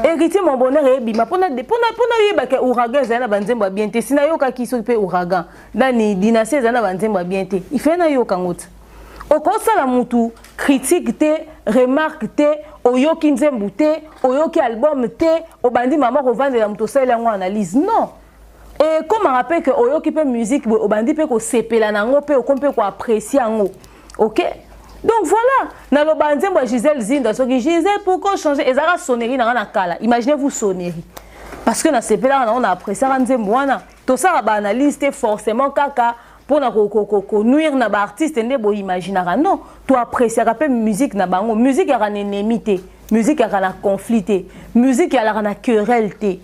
Héritier, Mon Bonheur eyebima mpona oyebaka Ouragan ezali na banzembo ya bien te. Si nayokaki soki mpe Ouragan nani, Dynastie ezali na banzembo ya bien te, ifale nayoka yango te. Okosala mutu critique te, remarque te, oyoki nzembo te, oyoki album te, obandi mama kovandela moto osaleli yango analyse. Non, ekomaka mpe ke oyoki mpe musique boye, obandi mpe kosepela na yango mpe okomi mpe koapprécier yango, ok. Donc voilà, naloba nzembo ya Gisèle Zinda, soki Gisèle pourquoi changer, ezalaka sonnerie na nga na kala. Imaginez vous sonnerie, parce que nasepelaka nango, na appréciaka nzembo wana. Tosala baanalyse te forcément kaka. mpona konuire na baartiste nde boimaginaka. Non, toappréciaka mpe musique na bango. Musique yaka na ennemi te, musique yaka na conflit te, musique yalaka na querelle te.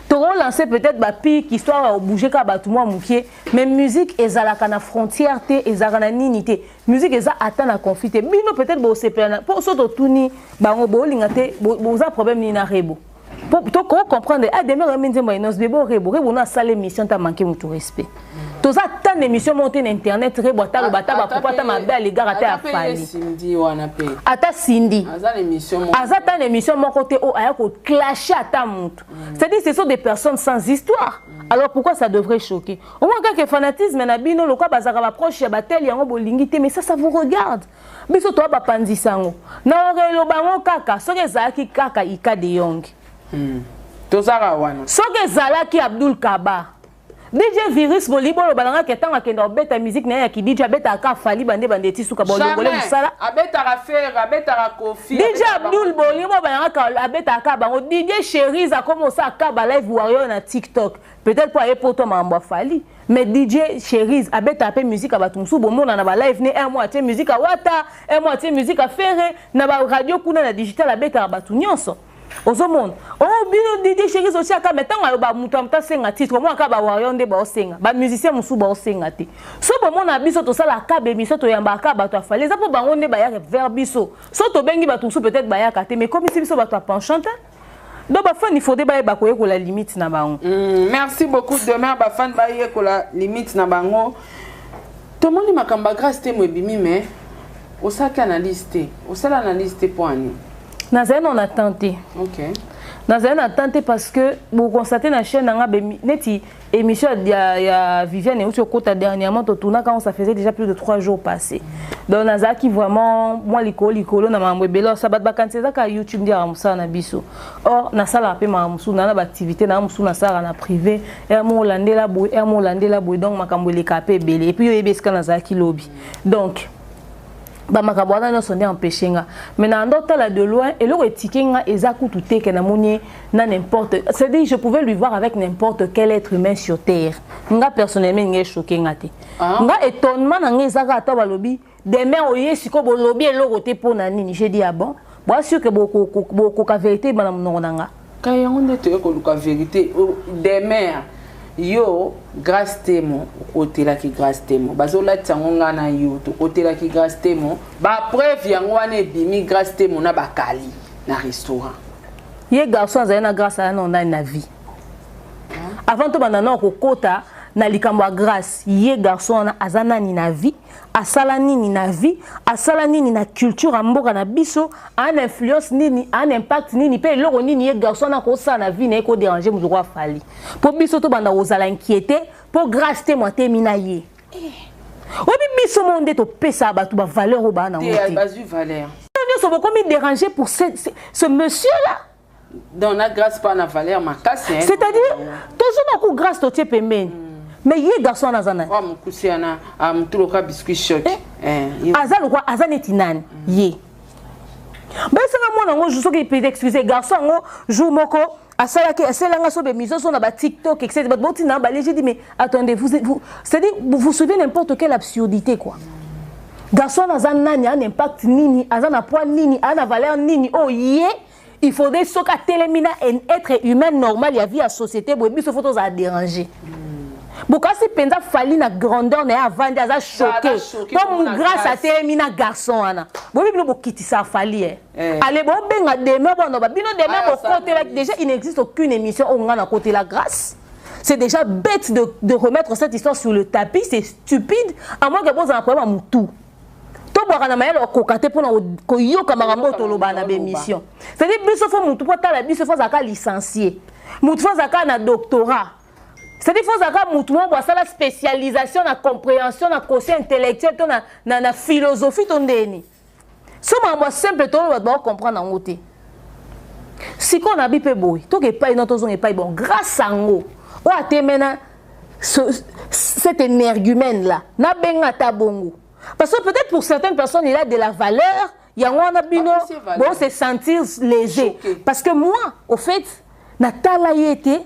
Tokolancer peut-être bapiques, histoire ya kobouger kaka bato mwa mokie, mais musique ezalaka na frontière te, ezalaka na nini te. Musique eza ata na conflit te. Bino peut-être bosepela mpo so totuni bango, bolinga te, boza problème nini na Rebo? Tokocomprendre ademere oyembi nzembo ya Innoss'B, bo Rebo, Rebo no asala émission ta manque motu respect. Toza ata na émission moko te na internet, Rebo ata aloba ata bapropos ata mabe à l'égard ata ya Fally, ata Cindy. Aza ata na émission moko te oyo aya koclasher ata motu. C'est-à-dire, ce sont des personnes sans histoire. Alors pourquoi ça devrait choquer? Au moins kaka fanatisme na bino, lokwa bazalaka baproche ya bateli yango, bolingi te. Mais ça, ça vous regarde. Biso toya bapanzisa yango na oreloba yango kaka soki ezalaki kaka Ika de Yong. Tozaka wana. Soki ezalaki Abdul Kaba, DJ Virus, bolingi boloba na ngaki ntango akenda kobeta musique na ye ya kidj, abetaka Fally, bande bande eti suka bolongole mosala. Abetaka Ferre, abetaka Koffi. DJ Abdul, bolingi boloba na ngaki abetaka bango. DJ Cherise akoma osala ka balive warrior na TikTok, peut-être mpo aye poto makambo ya Fally, mais DJ Cherise abetaka mpe musique ya bato mosusu. Bomona na balive ne, un mois atie musique ya Wata, un mois atie musique ya Ferre, na baradio kuna na digital abetaka bato nyonso. Ozomona o bino DJ Cherise otiaka, mais ntango aloba moto ya moto asenga titre, omona kaka bawarrior nde baosenga, bamusicien mosusu baosenga te. So bomona biso tosalaka baémission, toyambaka bato ya Fally, eza mpo bango nde bayaka vers biso. So tobengi bato mosusu, peut-être bayaka te, mais komisi biso bato ya penchant te. Donc bafani, faudrait bayeba koyekola limite na bango. Merci beaucoup. Demain bafani bayekola limite na bango. Tomoni makambo ya Grâce te mo ebimi, mais osalaki analyse te, osala analyse te mpo ani? Nazali na attente te. Nazali na attente te parce que boconstate na chaîne nanga neti émission ya Viviane euti okota dernièrement, totournaka quand ça faisait déjà plus de 3 jours passés. Donc nazalaki vraiment mwa likolo likolo na makambo ebele. Osa bato bakanisi ezaka YouTube nde yaka mosala na biso. Or nasalaka mpe makambo mosusu naa na baactivité naa mosusu nasalaka na privé, ere mo olandela boye, ere mo olandela boye. Donc makambo elekaka mpe ebele. Et puis oyebi esika nazalaki lobi. Donc bamakambo wana nyonso nde empêche nga. Mais na ndo otala de loin, eloko etike nga eza kutu te ke namoni na n'importe, c'est-à-dire je pouvais lui voir avec n'importe quel être humain sur terre. Nga personnellement, nga echoquer nga te. Nga étonnement na nga ezaka ata balobi demain oye sikoyo, bolobi eloko te mpo na nini. J'ai dit: ah bon, boa sûr ke bokoka vérité ebana monoko na nga. Kai yango nde toye koluka vérité. Demain yo Grâce Temo okotelaki Grâce Temo, bazolatisa yango. Ngai na yo tokotelaki Grâce Temo, bapreuve yango wana ebimi, Grâce Temo na bakali na restaurant. Ye garçon azali na Grâce aya na nani na vie avant tobanda na kokota na likambo ya Grâce? Ye garçon wana aza nani na vie? Asala nini na vie? Asala nini na culture ya mboka na biso? Ana influence nini? Ana impact nini? Mpe eloko nini ye garçon wana akosala na vie na ye kodéranger moto ko afali mpo biso tobanda kozala inquiété mpo Grâce te mo atemi na ye? Oyebi, biso mo nde topesaka bato bavaleur oyo baa nango te. Bazwi valeur. Nyonso bokomi déranger pour ce monsieur là. Donc na Grâce pa na valeur makasi. C'est-à-dire tozoma ku Grâce totie pembeni, mais ye garçon wana aza nani? Wa mokusi wana amutu loka biscuit choc. Aza lokwa, aza neti nani ye? Bayesanga mwana yango soki peut excuse garçon yango, jour moko asalaki, asalanga so bémission so na baTikTok, etc. Bato botina bale. J'ai dit: mais attendez, vous, vous, c'est-à-dire vous suivez n'importe quelle absurdité, quoi. Garçon wana aza nani? Aza na impact nini? Aza na poids nini? Aza na valeur nini? Oyo ye il faudrait soki atelemi na être humain normal ya vie ya société boye, biso faut tozala déranger. Bokasi mpenza Fally na grandeur na ye avandi, aza choqué mpo Grâce atelemi na garçon wana. Boyebi bino bokitisa Fally e. Ale bobenga demain bonoba bino demain bokotelaki. Déjà, il n'existe aucune émission oyo nga nakotela Grâce. C'est déjà bête de remettre cette histoire sur le tapis, c'est stupide, à moins que bozala problème ya mutu tobwaka na mayele okoka te mpona koyoka makambo oyo toloba na bémission. C'est-à-dire biso faut mutu mpo tala biso faut azalaka licencié, mutu faut azalaka na doctorat, c'est-à-dire faut azalaka mutu moko bo asala spécialisation na compréhension, na quotient intellectuel to na philosophie to ndeni. So makambo ya simple toloba, bato bakocomprendre yango te. Sikoyo na bi mpe boye, toka epai no tozonga epai. Bon, grâce yango oyo atemena cet énergumène là nabenga ata bongo, parce que peut-être pour certaines personnes il a de la valeur. Yango wana bino bon se sentir lésé, parce que moi, au fait, natala ye te.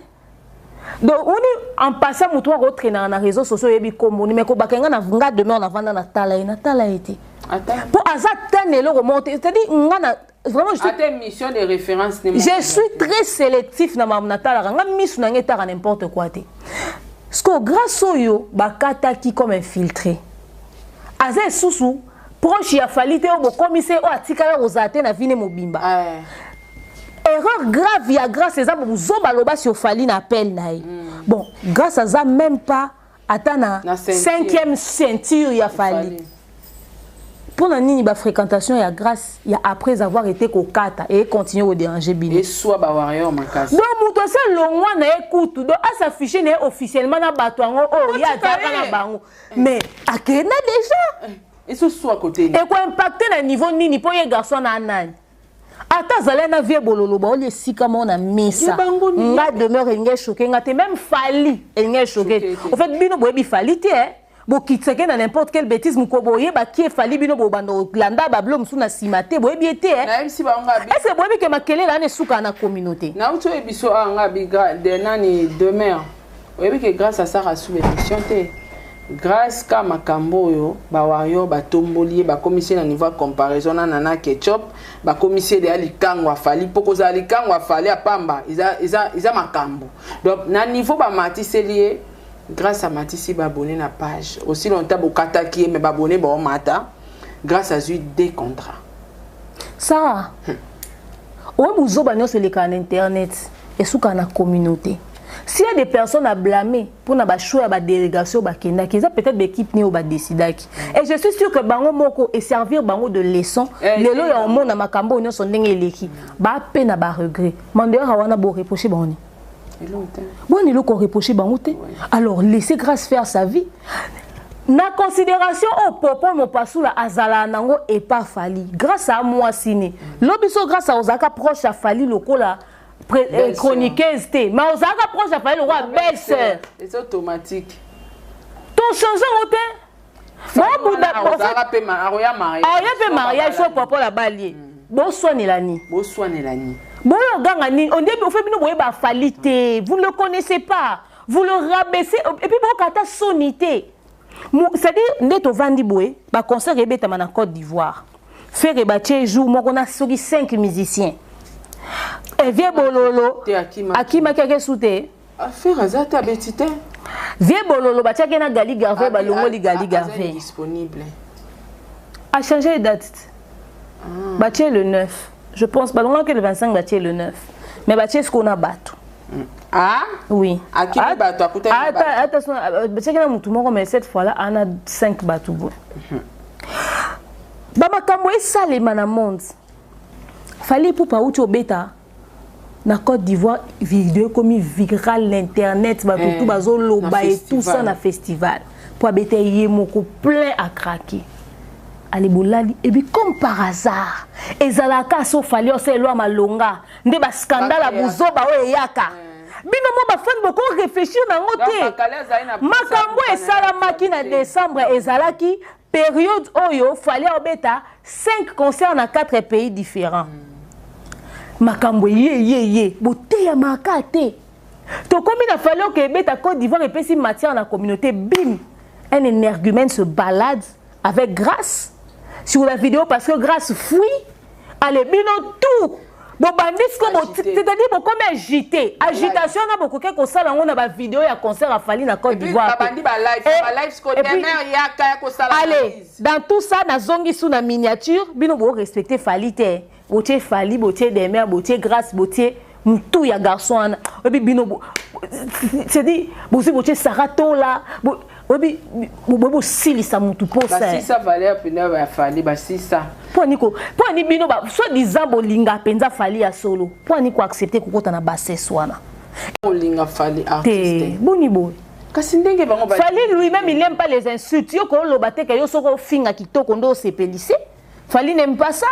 Donc oni en passant, moto akotraînaka na réseaux sociaux, oyebi komboni, mais kobaka nga na nga demeure navanda na tala ye, natala ye te, mpo aza tane eloko moko te. C'est-à-dire nga na vraiment je suis, ata émission de référence. Je suis très sélectif na makambo natalaka. Nga misu na nga etaka n'importe quoi te. Parce que grâce oyo bakataki comme infiltré, aza lisusu proche ya Fally te. Oyo bokomisi oyo atikala kozala te na vine mobimba. Erreur grave ya Grâce eza bozoba. Aloba sur Fally na appel na ye. Bon, Grâce aza même pas ata na cinquième ceinture ya Fally. Mpona nini bafréquentation ya Grâce ya après avoir été kokata e continue kodéranger bino? Eswa bawarrior makasi. Donc moto asi alongwa na ye kutu, donc as'affiche na ye officiellement na bato yango oyo ye azalaka na bango, mais akenda déjà. Ezoswa kote. Ekoimpacte na niveau nini? Mpo ye garçon na nani, ata azali na vie bololo, baoli esika moko na mesa, nga demeure elingi echoquer nga te. Même Fally elingi echoquer. Au fait, bino boyebi Fally te, bokitisake na n'importe quelle bêtise. Moko boyebaki efali bino, bobanda kolanda babilo mosusu na nsima te. Boyebi ye te. Est-ce boyebi ke makelele wana esukaka na communauté? Nauti oyebi biso awa, nga bi de nani, demeure, oyebi ke Grâce asaka sous émission te. Grâce ka makambo oyo bawario batomboli ye, bakomisi ye na niveau ya comparaison na Nana Ketchup, bakomisi ye deya likango afali. Mpo kozala likango afali apamba eza makambo. Donc na niveau bamatiseli ye, Grâce amatisi baabonnés na page. Aussi longtemps bokataki ye, mais baabonnés baomata. Grâce azwi deux contrats. Sara, oyo buzoba nyonso elekaka na internet esukaka na communauté. S'il y a des personnes à blâmer mpona bachoix ya badélégation bakendaki, eza peut-être baéquipe nini oyo badécidaki. Et je suis sûr que bango moko eservir bango de leçon. Lelo ya omona makambo oyo nyonso ndenge eleki, bape na baregret mandeyaka wana, boreproche bango nini? Boni eloko oreproche bango te. Alors laissez Grâce faire sa vie na considération oyo Popo Mopasula azalaka nango epa Fally. Grâce a mwasi ne lobi so, Grâce ozalaka proche ya Fally lokola chroniqueuse te, mais ozalaka proche ya Fally lokola belle sœur. C'est automatique. Tochange yango te. Aoya mpe mariage so Popo la balie, boswanela nini? Boswanela nini? Boyo oganga nini? Ondebi ofe bino boyeba Fally te, vous ne le connaissez pas, vous le rabaissez et puis bokata soni te. C'est-à-dire nde tovandi boye, baconcert ebetama na Côte d'Ivoire, Ferre batie jour moko na soki 5 musiciens, evie bololo akimaki ake su te. Ferre aza te, abeti te. Vie bololo batiaki na Gali Garve, balongoli Gali Garve. Disponible. A changé date, batie le 9 je pense. Balongaki le 25, batie le 9, mais batie sikoyo na bato. Ah. Oui. Akimi bato, akutani. Batiaki na motu moko, mais cette fois là ana 5 bato boye. Bamakambo esalema na monde. Fally Ipupa auti obeta na Côte d'Ivoire, vidéo ekomi viral na internet, bato tu bazoloba et tout ça na festival po abeta ye moko, plein à craquer. Ale bolali ebi, comme par hasard ezalaka so Fally osa elwa malonga nde bascandale ya buzoba oyo eyaka. Bino mo bafani boko réfléchir nango te. Makambo esalamaki na décembre ezalaki période oyo Fally obeta 5 concerts na 4 pays différents. Makambo ye ye ye boteyamaka te. Tokomi na Fally oke ebeta Côte d'Ivoire, epesi matière na communauté. Bim, un énergumène se balade avec Grâce sur la vidéo parce que Grâce fuit. Allez, bino tout bobandi siko, c'est-à-dire bokomi agité, agitation na bokoki kosala yango na bavideo ya concert afali na Côte d'Ivoire. Allez, dans tout ça, nazongi su na miniature. Bino borespecte Fally te, botie Fally, botie Demer, botie Grâce, botie mutu ya garçon wana. Oyebi bino, c'est-à-dire bosi botie Sara Tola, oyebi boye bosilisa mutu posa. Basisa valeur mpena ya Fally, basisa. Mpo ani mpo ani bino soit disant bolinga mpenza Fally ya solo, mpo ani koaccepte kokota na bassesse wana? Kolinga Fally artiste. Te, boni boye? Kasi ndenge bango Fally lui-même, il n'aime pas les insultes. Yo koloba te ke yo soki ofinga kitoko nde osepelise. Fally n'aime pas ça.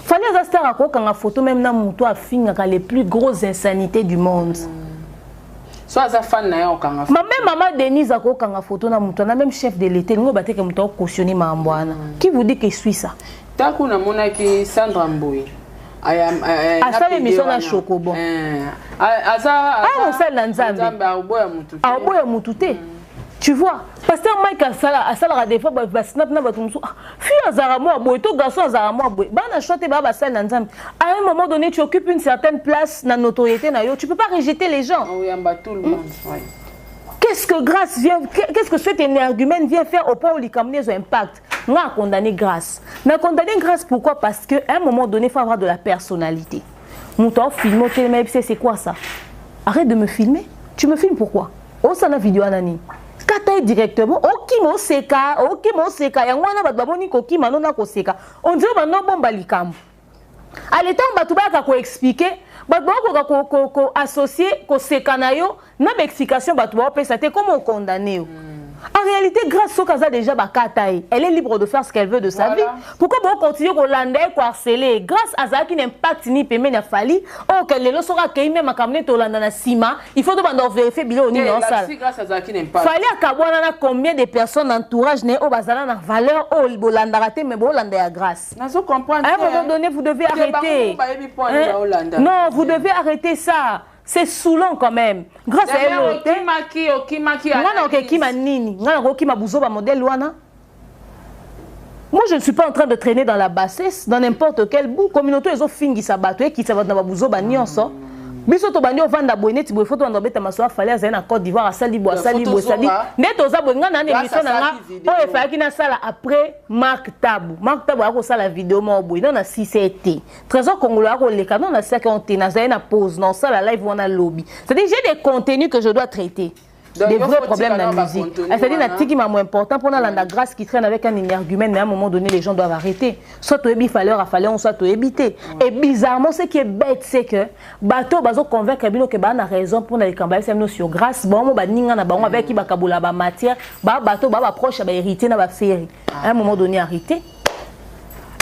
Fally aza star, akokanga photo même na moto afingaka, les plus grosses insanités du monde. So aza fan na ye, okanga. Mame mama Denise akokanga photo na moto na même chef de l'État, lingo bateke moto akocautionne makambo wana. Qui vous dit que suis ça? Ntango namonaki Sandra Mboye Asala émission na Chocobo. Aza mosali na Nzambe, aoboya mutu te. Tu vois, pasteur Mike asala, asalaka des fois basnap na bato mosusu. Fille azalaka mwa boye to garçon azalaka mwa boye, bana choix te, baa basali na Nzambe. À un moment donné, tu occupes une certaine place na notoriété na yo, tu peux pas rejeter les gens. Oyamba tout le monde, ouais. Qu'est-ce que Grâce vient, qu'est-ce que cet énergumène vient faire au point où likambo ezo impact nga a condamné Grâce? Na condamné Grâce pourquoi? Parce que à un moment donné, il faut avoir de la personnalité. Moto afilme, otelema, yebisa: «C'est quoi ça? Arrête de me filmer. Tu me filmes pourquoi? Osala video wana nini?» Kata ye directement. Okima, oseka, okima, oseka. Yango wana bato bamoni kokima no na koseka, on dirait bando bomba likambo. Ale ntango bato bayaka koexpliquer, bato bakokoka koassocier koseka na yo na baexplication bato baopesa te, comme okondamne yo. En réalité, Grâce, soki aza déjà bakata ye, elle est libre de faire ce qu'elle veut de sa vie. Pourquoi bokontinue kolanda ye, koharceler Grâce? Azalaki na impact ni pembeni ya Fally oyo ke lelo soki akei me makambo nde tolanda na nsima, il faut tobanda ovérifier biloko nini osala. Fally akabwana na combien de personnes, entourage na ye oyo bazala na valeur oyo bolandaka te, mais bolanda ya Grâce. À un moment donné, vous devez arrêter, hein? Non, vous devez arrêter ça, c'est saoulant quand même. Grâce à elle te, nga na okekima nini? Nga na kokima buzoba modèle wana? Moi, je ne suis pas en train de traîner dans la bassesse, dans n'importe quel bout. Communauté ezofingisa bato, ekitisa bato na babuzoba nyonso. Biso tobandi ovanda boye neti boye, fo tobanda obeta masolo. Afali azali na Côte d'Ivoire, asali boye, asali boye, sadi nde toza boye. Ngai na na émission na nga oyo efalaki nasala après Mark Tabu. Mark Tabu akosala video moko boye no na 6 te, Trésor Congolo akoleka no na siaki on te. Nazali na pause na osala live wana lobi, c'est-à-dire j'ai des contenus que je dois traiter. Donc, des vrais problèmes dans la musique. C'est-à-dire, natiki mamo important pour la Grâce qui traîne avec un énergumène, mais à un moment donné, les gens doivent arrêter. Soit tu es fallait, fallait, soit tu éviter. Et bizarrement, ce qui est bête, c'est que bato bazo convaincre bino que ba na raison pour les campagnes c'est sur Grâce. Bon, ba ninga na bango avec qui ba kabola ba matière, ba bato ba ba proche ba hériter na ba Ferre. À un moment donné, arrêter.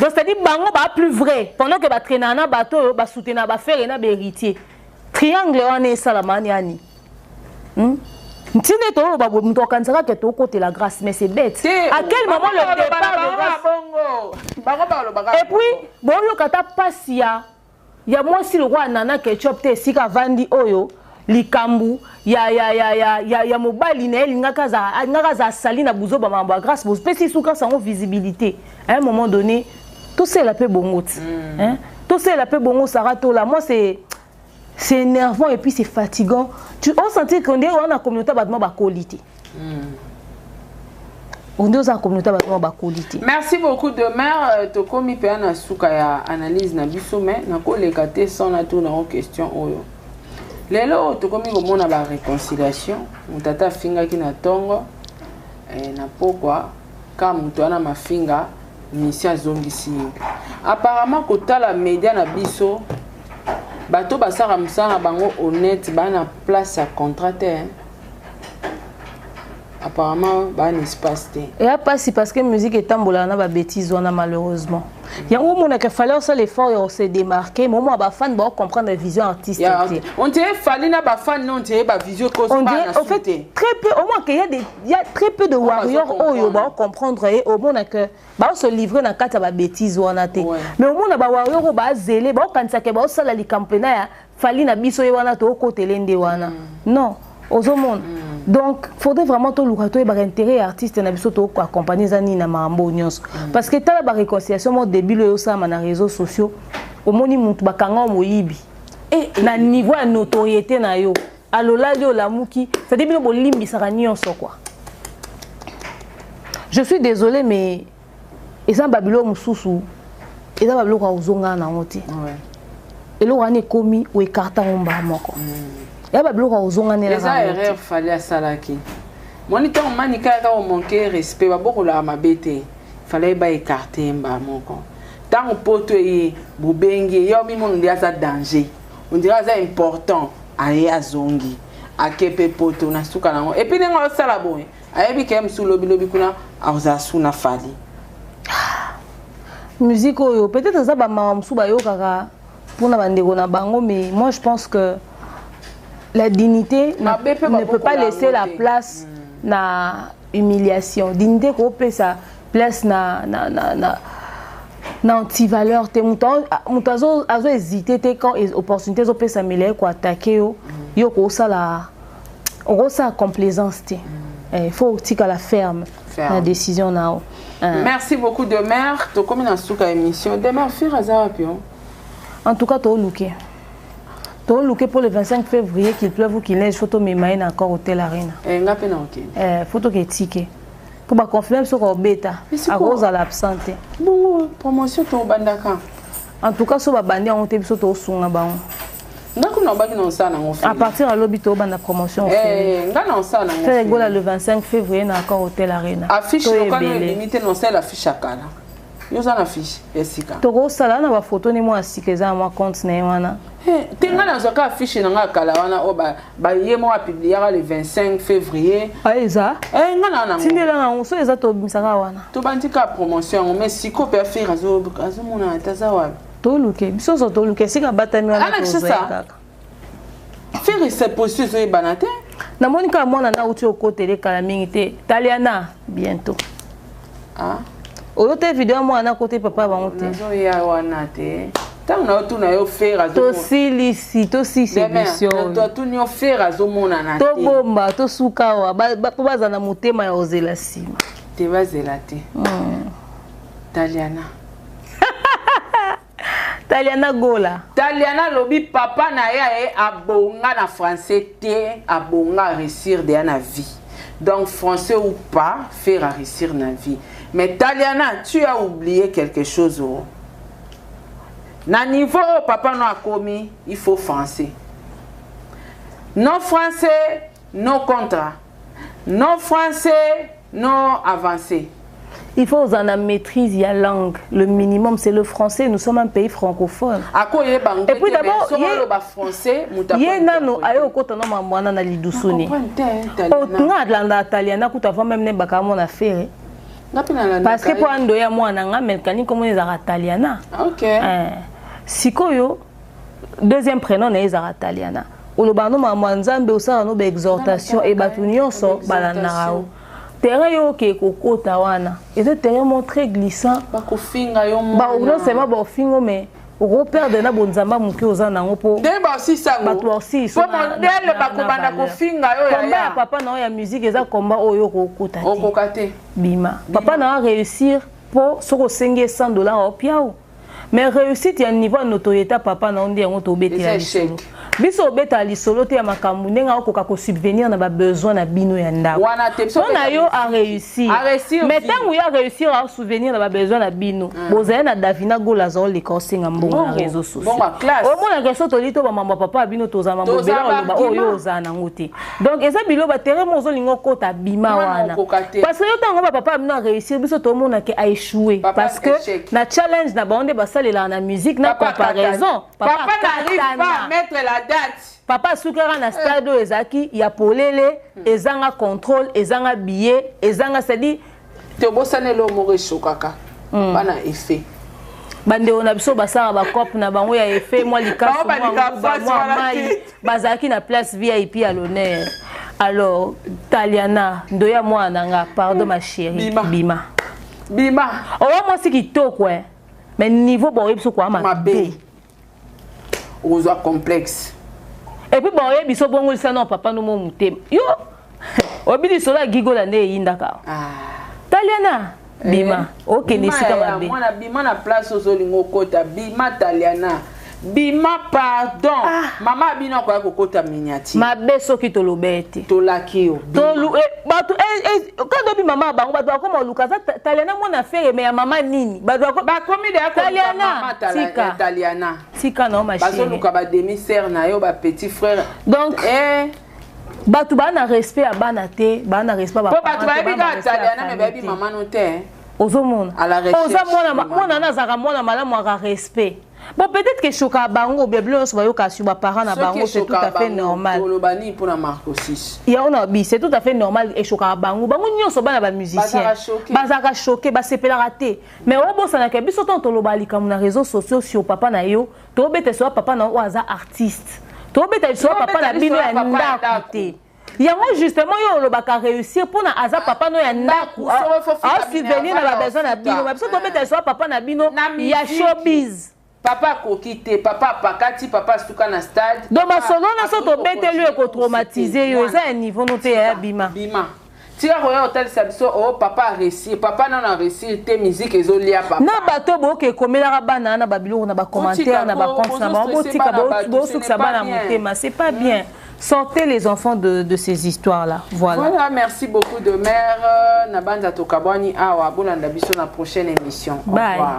Donc c'est-à-dire bango ba plus vrai pendant que ba traîner na bato ba soutenir ba Ferre na ba héritier. Triangle wana esalama ani? Ntina ete oyo baboye, moto akanisaka ke tokotela Grâce, mais c'est bête. À quel moment le départ de Grâce? Et puis boyoka ata mpasi ya mwasi lokwa Nana Ketchup te, esika avandi oyo likambo ya mobali na ye alingaka aza asali na buzoba makambo ya Grâce, bopesi su Grâce yango visibilité. À un moment donné, tosala mpe bongo ti, hein? Tosala mpe bongo. Sara Tola, moi, c'est énervant et puis c'est fatigant. Tu on sentit qu'on est on a communauté bato bakoli te, onde oza na communauté bato bakoli te. Merci beaucoup de mare. Tokomi mpe na suka ya analyse na biso, mais nakoleka te sans natuna o question oyo. Lelo oyo tokomi komona baréconciliation. Moto ata afingaki na ntongo, na pokwa ka moto wana mafinga misi azongisi ye. Apparemment, kotala média na biso, bato basalaka mosala na bango honnête, baa na place ya contrat te, apparemment baa na espace te. Eya mpasi parce que musique etambolaka na babêtise wana, malheureusement. Yango omonaka fallait osala effort ya se démarquer, mais omona bafan baocomprendre vision artiste te. On dirait Fally na bafan non, on dirait bavision. On dirait, en fait, très peu. Au moins qu'il y a très peu de warriors oyo baocomprendre ye. Omonaka baose livrer na kati ya babêtise wana te, mais omona bawarrior oyo bazele, baokanisaka baosala likambo mpena ya Fally na biso ye wana, tookotele nde wana. Non, ozomona. Donc faudrait vraiment toluka toyebaka intérêt ya artiste na biso, tokoaccompagne eza nini na makambo nyonso, parce que tala baréconciliation mo débile oyo osalama na réseaux sociaux. Omoni mutu bakanga moyibi na niveau ya notoriété na yo, alolali, olamuki, c'est-à-dire bino bolimbisaka nyonso quoi. Je suis désolé, mais eza babiloko mosusu, eza babiloko ya kozongana nango te. Eloko wana ekomi oécarter yango mbala moko, ya babiloko ya kozonganela. Eza erreur Fally asalaki. Moni ntango Manika yaka komanquer respect, babokolaka mabe te, fallait baécarter mbala moko. Ntango poto eye, bobengi ye, omimona nde aza danger, on dirait aza important, aye azongi, ake mpe poto na suka nango. Et puis ndenge osala boye, ayebi ke mosu lobilobi kuna akozala su na Fally. Musique oyo, peut-être eza bamawa mosusu bayokaka mpona bandeko na bango, mais moi, je pense que la dignité ne peut pas laisser la place na humiliation. Dignité kopesa place na Na antivaleur te. Moto azo hésiter te quand opportunité ezopesamela ye koattaquer yo. Yo kosala, okosala complaisance te. Il faut otikala ferme na décision na yo. Merci beaucoup, Demer. Tokomi na suka émission. Demer, Ferre aza wapi? En tout cas, toluke, toluke pour le 25 février, qu'il pleuve ou qu'il neige, faut tomema ye na Accor Hotel Arena. Nga mpe na okende. Faut toke etike mpo baconfirme soki obeta, akozala absent te. Bongo promotion tobandaka? En tout cas, so babandi yango te, biso tosunga bango. Nga kuna obaki na osala nango. À partir alobi tobanda promotion. Nga na osala nango. Ferre Gola le 25 février na Accor Hotel Arena. Affiche lokano ebimi te, na osala affiche ya kala. Yo oza na fiche ya sika? Tokosala na bafoto ni mwa sika, eza na mwa compte na ye wana. Te, nga nazwaka affiche na nga ya kala wana oyo baye moko apubliaka le 25 février. Eza Nga na nango. Tindela nango so eza, tobimisaka wana. Tobandi kaka promotion yango, mais sikoyo mpe affaire azomonana te, aza wapi? Toluke, biso nyonso toluke esika batami wana. Kaka Ferre se position ezoyebana te. Namoni kaka mwana na uti okotela ekala mingi te, Taliana bientôt. Ah. Oyo te, video ya mwana kote papa bango te. Nazoya wana te. Ntango na otuna yo, Ferre. Tosilisi, tosilisi émission. Totuni yo, Ferre azomonana te. Tobomba, tosuka awa mpo baza na motema ya kozela nsima. Te, bazela te. Taliana. Taliana Gola. Taliana alobi papa na ye aye abonga na français te, abonga réussir deya na vie. Donc français ou pas, Ferre à réussir na vie. Mais Taliana, tu as oublié quelque chose. Oh, na niveau oyo papa no akomi, il faut français. Non français, no contrat. Non français, non avancé. Il faut en maîtrise ya langue. Le minimum, c'est le français. Nous sommes un pays francophone. Et puis d'abord, français. Ye nano ayo okota na mamwana na lidusuni. Nga alanda Taliana kuta avant même ne baka mona Ferre. Parce que po ando ya mwana nga melkani komona ezalaka Taliana. Sikoyo deuxième prénom na ye ezalaka Taliana. Oloba no makambo ya Nzambe, osala no baexhortation e bato nyonso balandaka yo. Terrain yo oke kokota wana eza terrain mo très glissant. Bakofinga yo. Non seulement bakofinga, mais okoperdre na bonzamba moke oza nango mpo nde basisango. Bato basisa modele bakobanda kofinga yo. Komba ya papa na yo ya musique eza komba oyo okokota te. Okoka te. Bima, papa na yo réussir mpo soki osengi ye 100 $ opia o, mais réussite ya niveau ya notoriété papa na yo nde yango tobetela lisolo. Biso obetala lisolo te ya makambo ndenge akoka kosubvenir na babesoin na bino ya ndako mpo na yo aréussir. Mais ntango yo aréussir asubvenir na babesoin na bino, bozali na Davina Gola azoleka osenga mbongo na réseau sociaux. Omonaka so toli to bamambo ya papa ya bino, tozala mambo ebele oloba oyo ozala nango te. Donc eza bilo baterrain mo ozolinga okota, bima wana, parce que yo ntango bapapa ya bino aréussir, biso tomonake aéchoué, parce que na challenge na bango nde basalelaka na musique na comparaison. Papa n'arrive pas à mettre la date. Papa asukaka na stade oyo ezalaki ya polele, ezanga contrôle, ezanga billet, ezanga, c'est-à-dire Te, obosana eloko moko esokaka bana effet. Bandeko na biso basalaka bacope na bango ya effet, mwa likasu, mwa mai, bazalaki na place VIP ya l'honneur. Alors Taliana ndoya mwana na nga, pardon ma chérie, bima. Bima. Owa mwasi kitoko, mais niveau boyebi biso kwa mabe. Okozwa complexe. Et puis baoyebi biso bongo lisana na papa no mo motema yo oyebi lisolo ya Gigola nde eyindaka. Taliana, bima, okende esika mabe. Mwana, bima na place ozolinga okota. Bima, Taliana, bima, pardon. Mama abino akoya kokota miniature. Mabe soki toloba ete Tolaki yo. Bato kadobi mama bango, bato bakoma oluka aza Taliana mwana Ferre, mais ya mama nini? Bakomi deya. Taliana, tika Taliana. Tika na yo, ma chérie. Bazoluka bademi sœur na yo, bapetit frère. Donc bato baa na respect ya bana te, baa na respect. Po bato bayebi kaka Taliana, mais bayebi mama no te. Ozomona, oza mwana, mwana na azalaka mwana malamu, aka respect. Bon, peut-être que choka bango beblo nyonso bayoka sur baparent na bango, c'est tout à fait normal. Toloba nini mpona Marco 6? Yango na bi, c'est tout à fait normal, eshokaka bango. Bango nyonso bana bamusicien bazalaka choqué, basepelaka te. Mais obosanaka biso ntango toloba likambo na réseaux sociaux sur papa na yo, tobeta so papa na yo oyo aza artiste, tobeta liso papa na bino ya ndako te. Yango justement yo olobaka réussir mpona aza papa no ya ndako, asubvenir na babesoin na bino. Biso tobeta liso papa na bino ya showbiz. Papa akoki te, papa apakati, papa asuka na stade. Donc masolo na so tobeteli yo ekotraumatize yo, eza ya niveau no te ya bima. Bima, tika koya kotalisa biso o oh, papa aréussir, papa nano aréussir te, musique ezolia papa. Na bato boyoka ekomelaka bana wana babiloko na bacommentaire na bacompte na bango, botika bosukisa bana motema, c'est pas bien. Sortez les enfants de ces histoires-là. Voilà. Voilà, merci beaucoup de mère. Nabanza Tokabwani Awa. Bolanda biso na prochaine émission. Bye. Au revoir.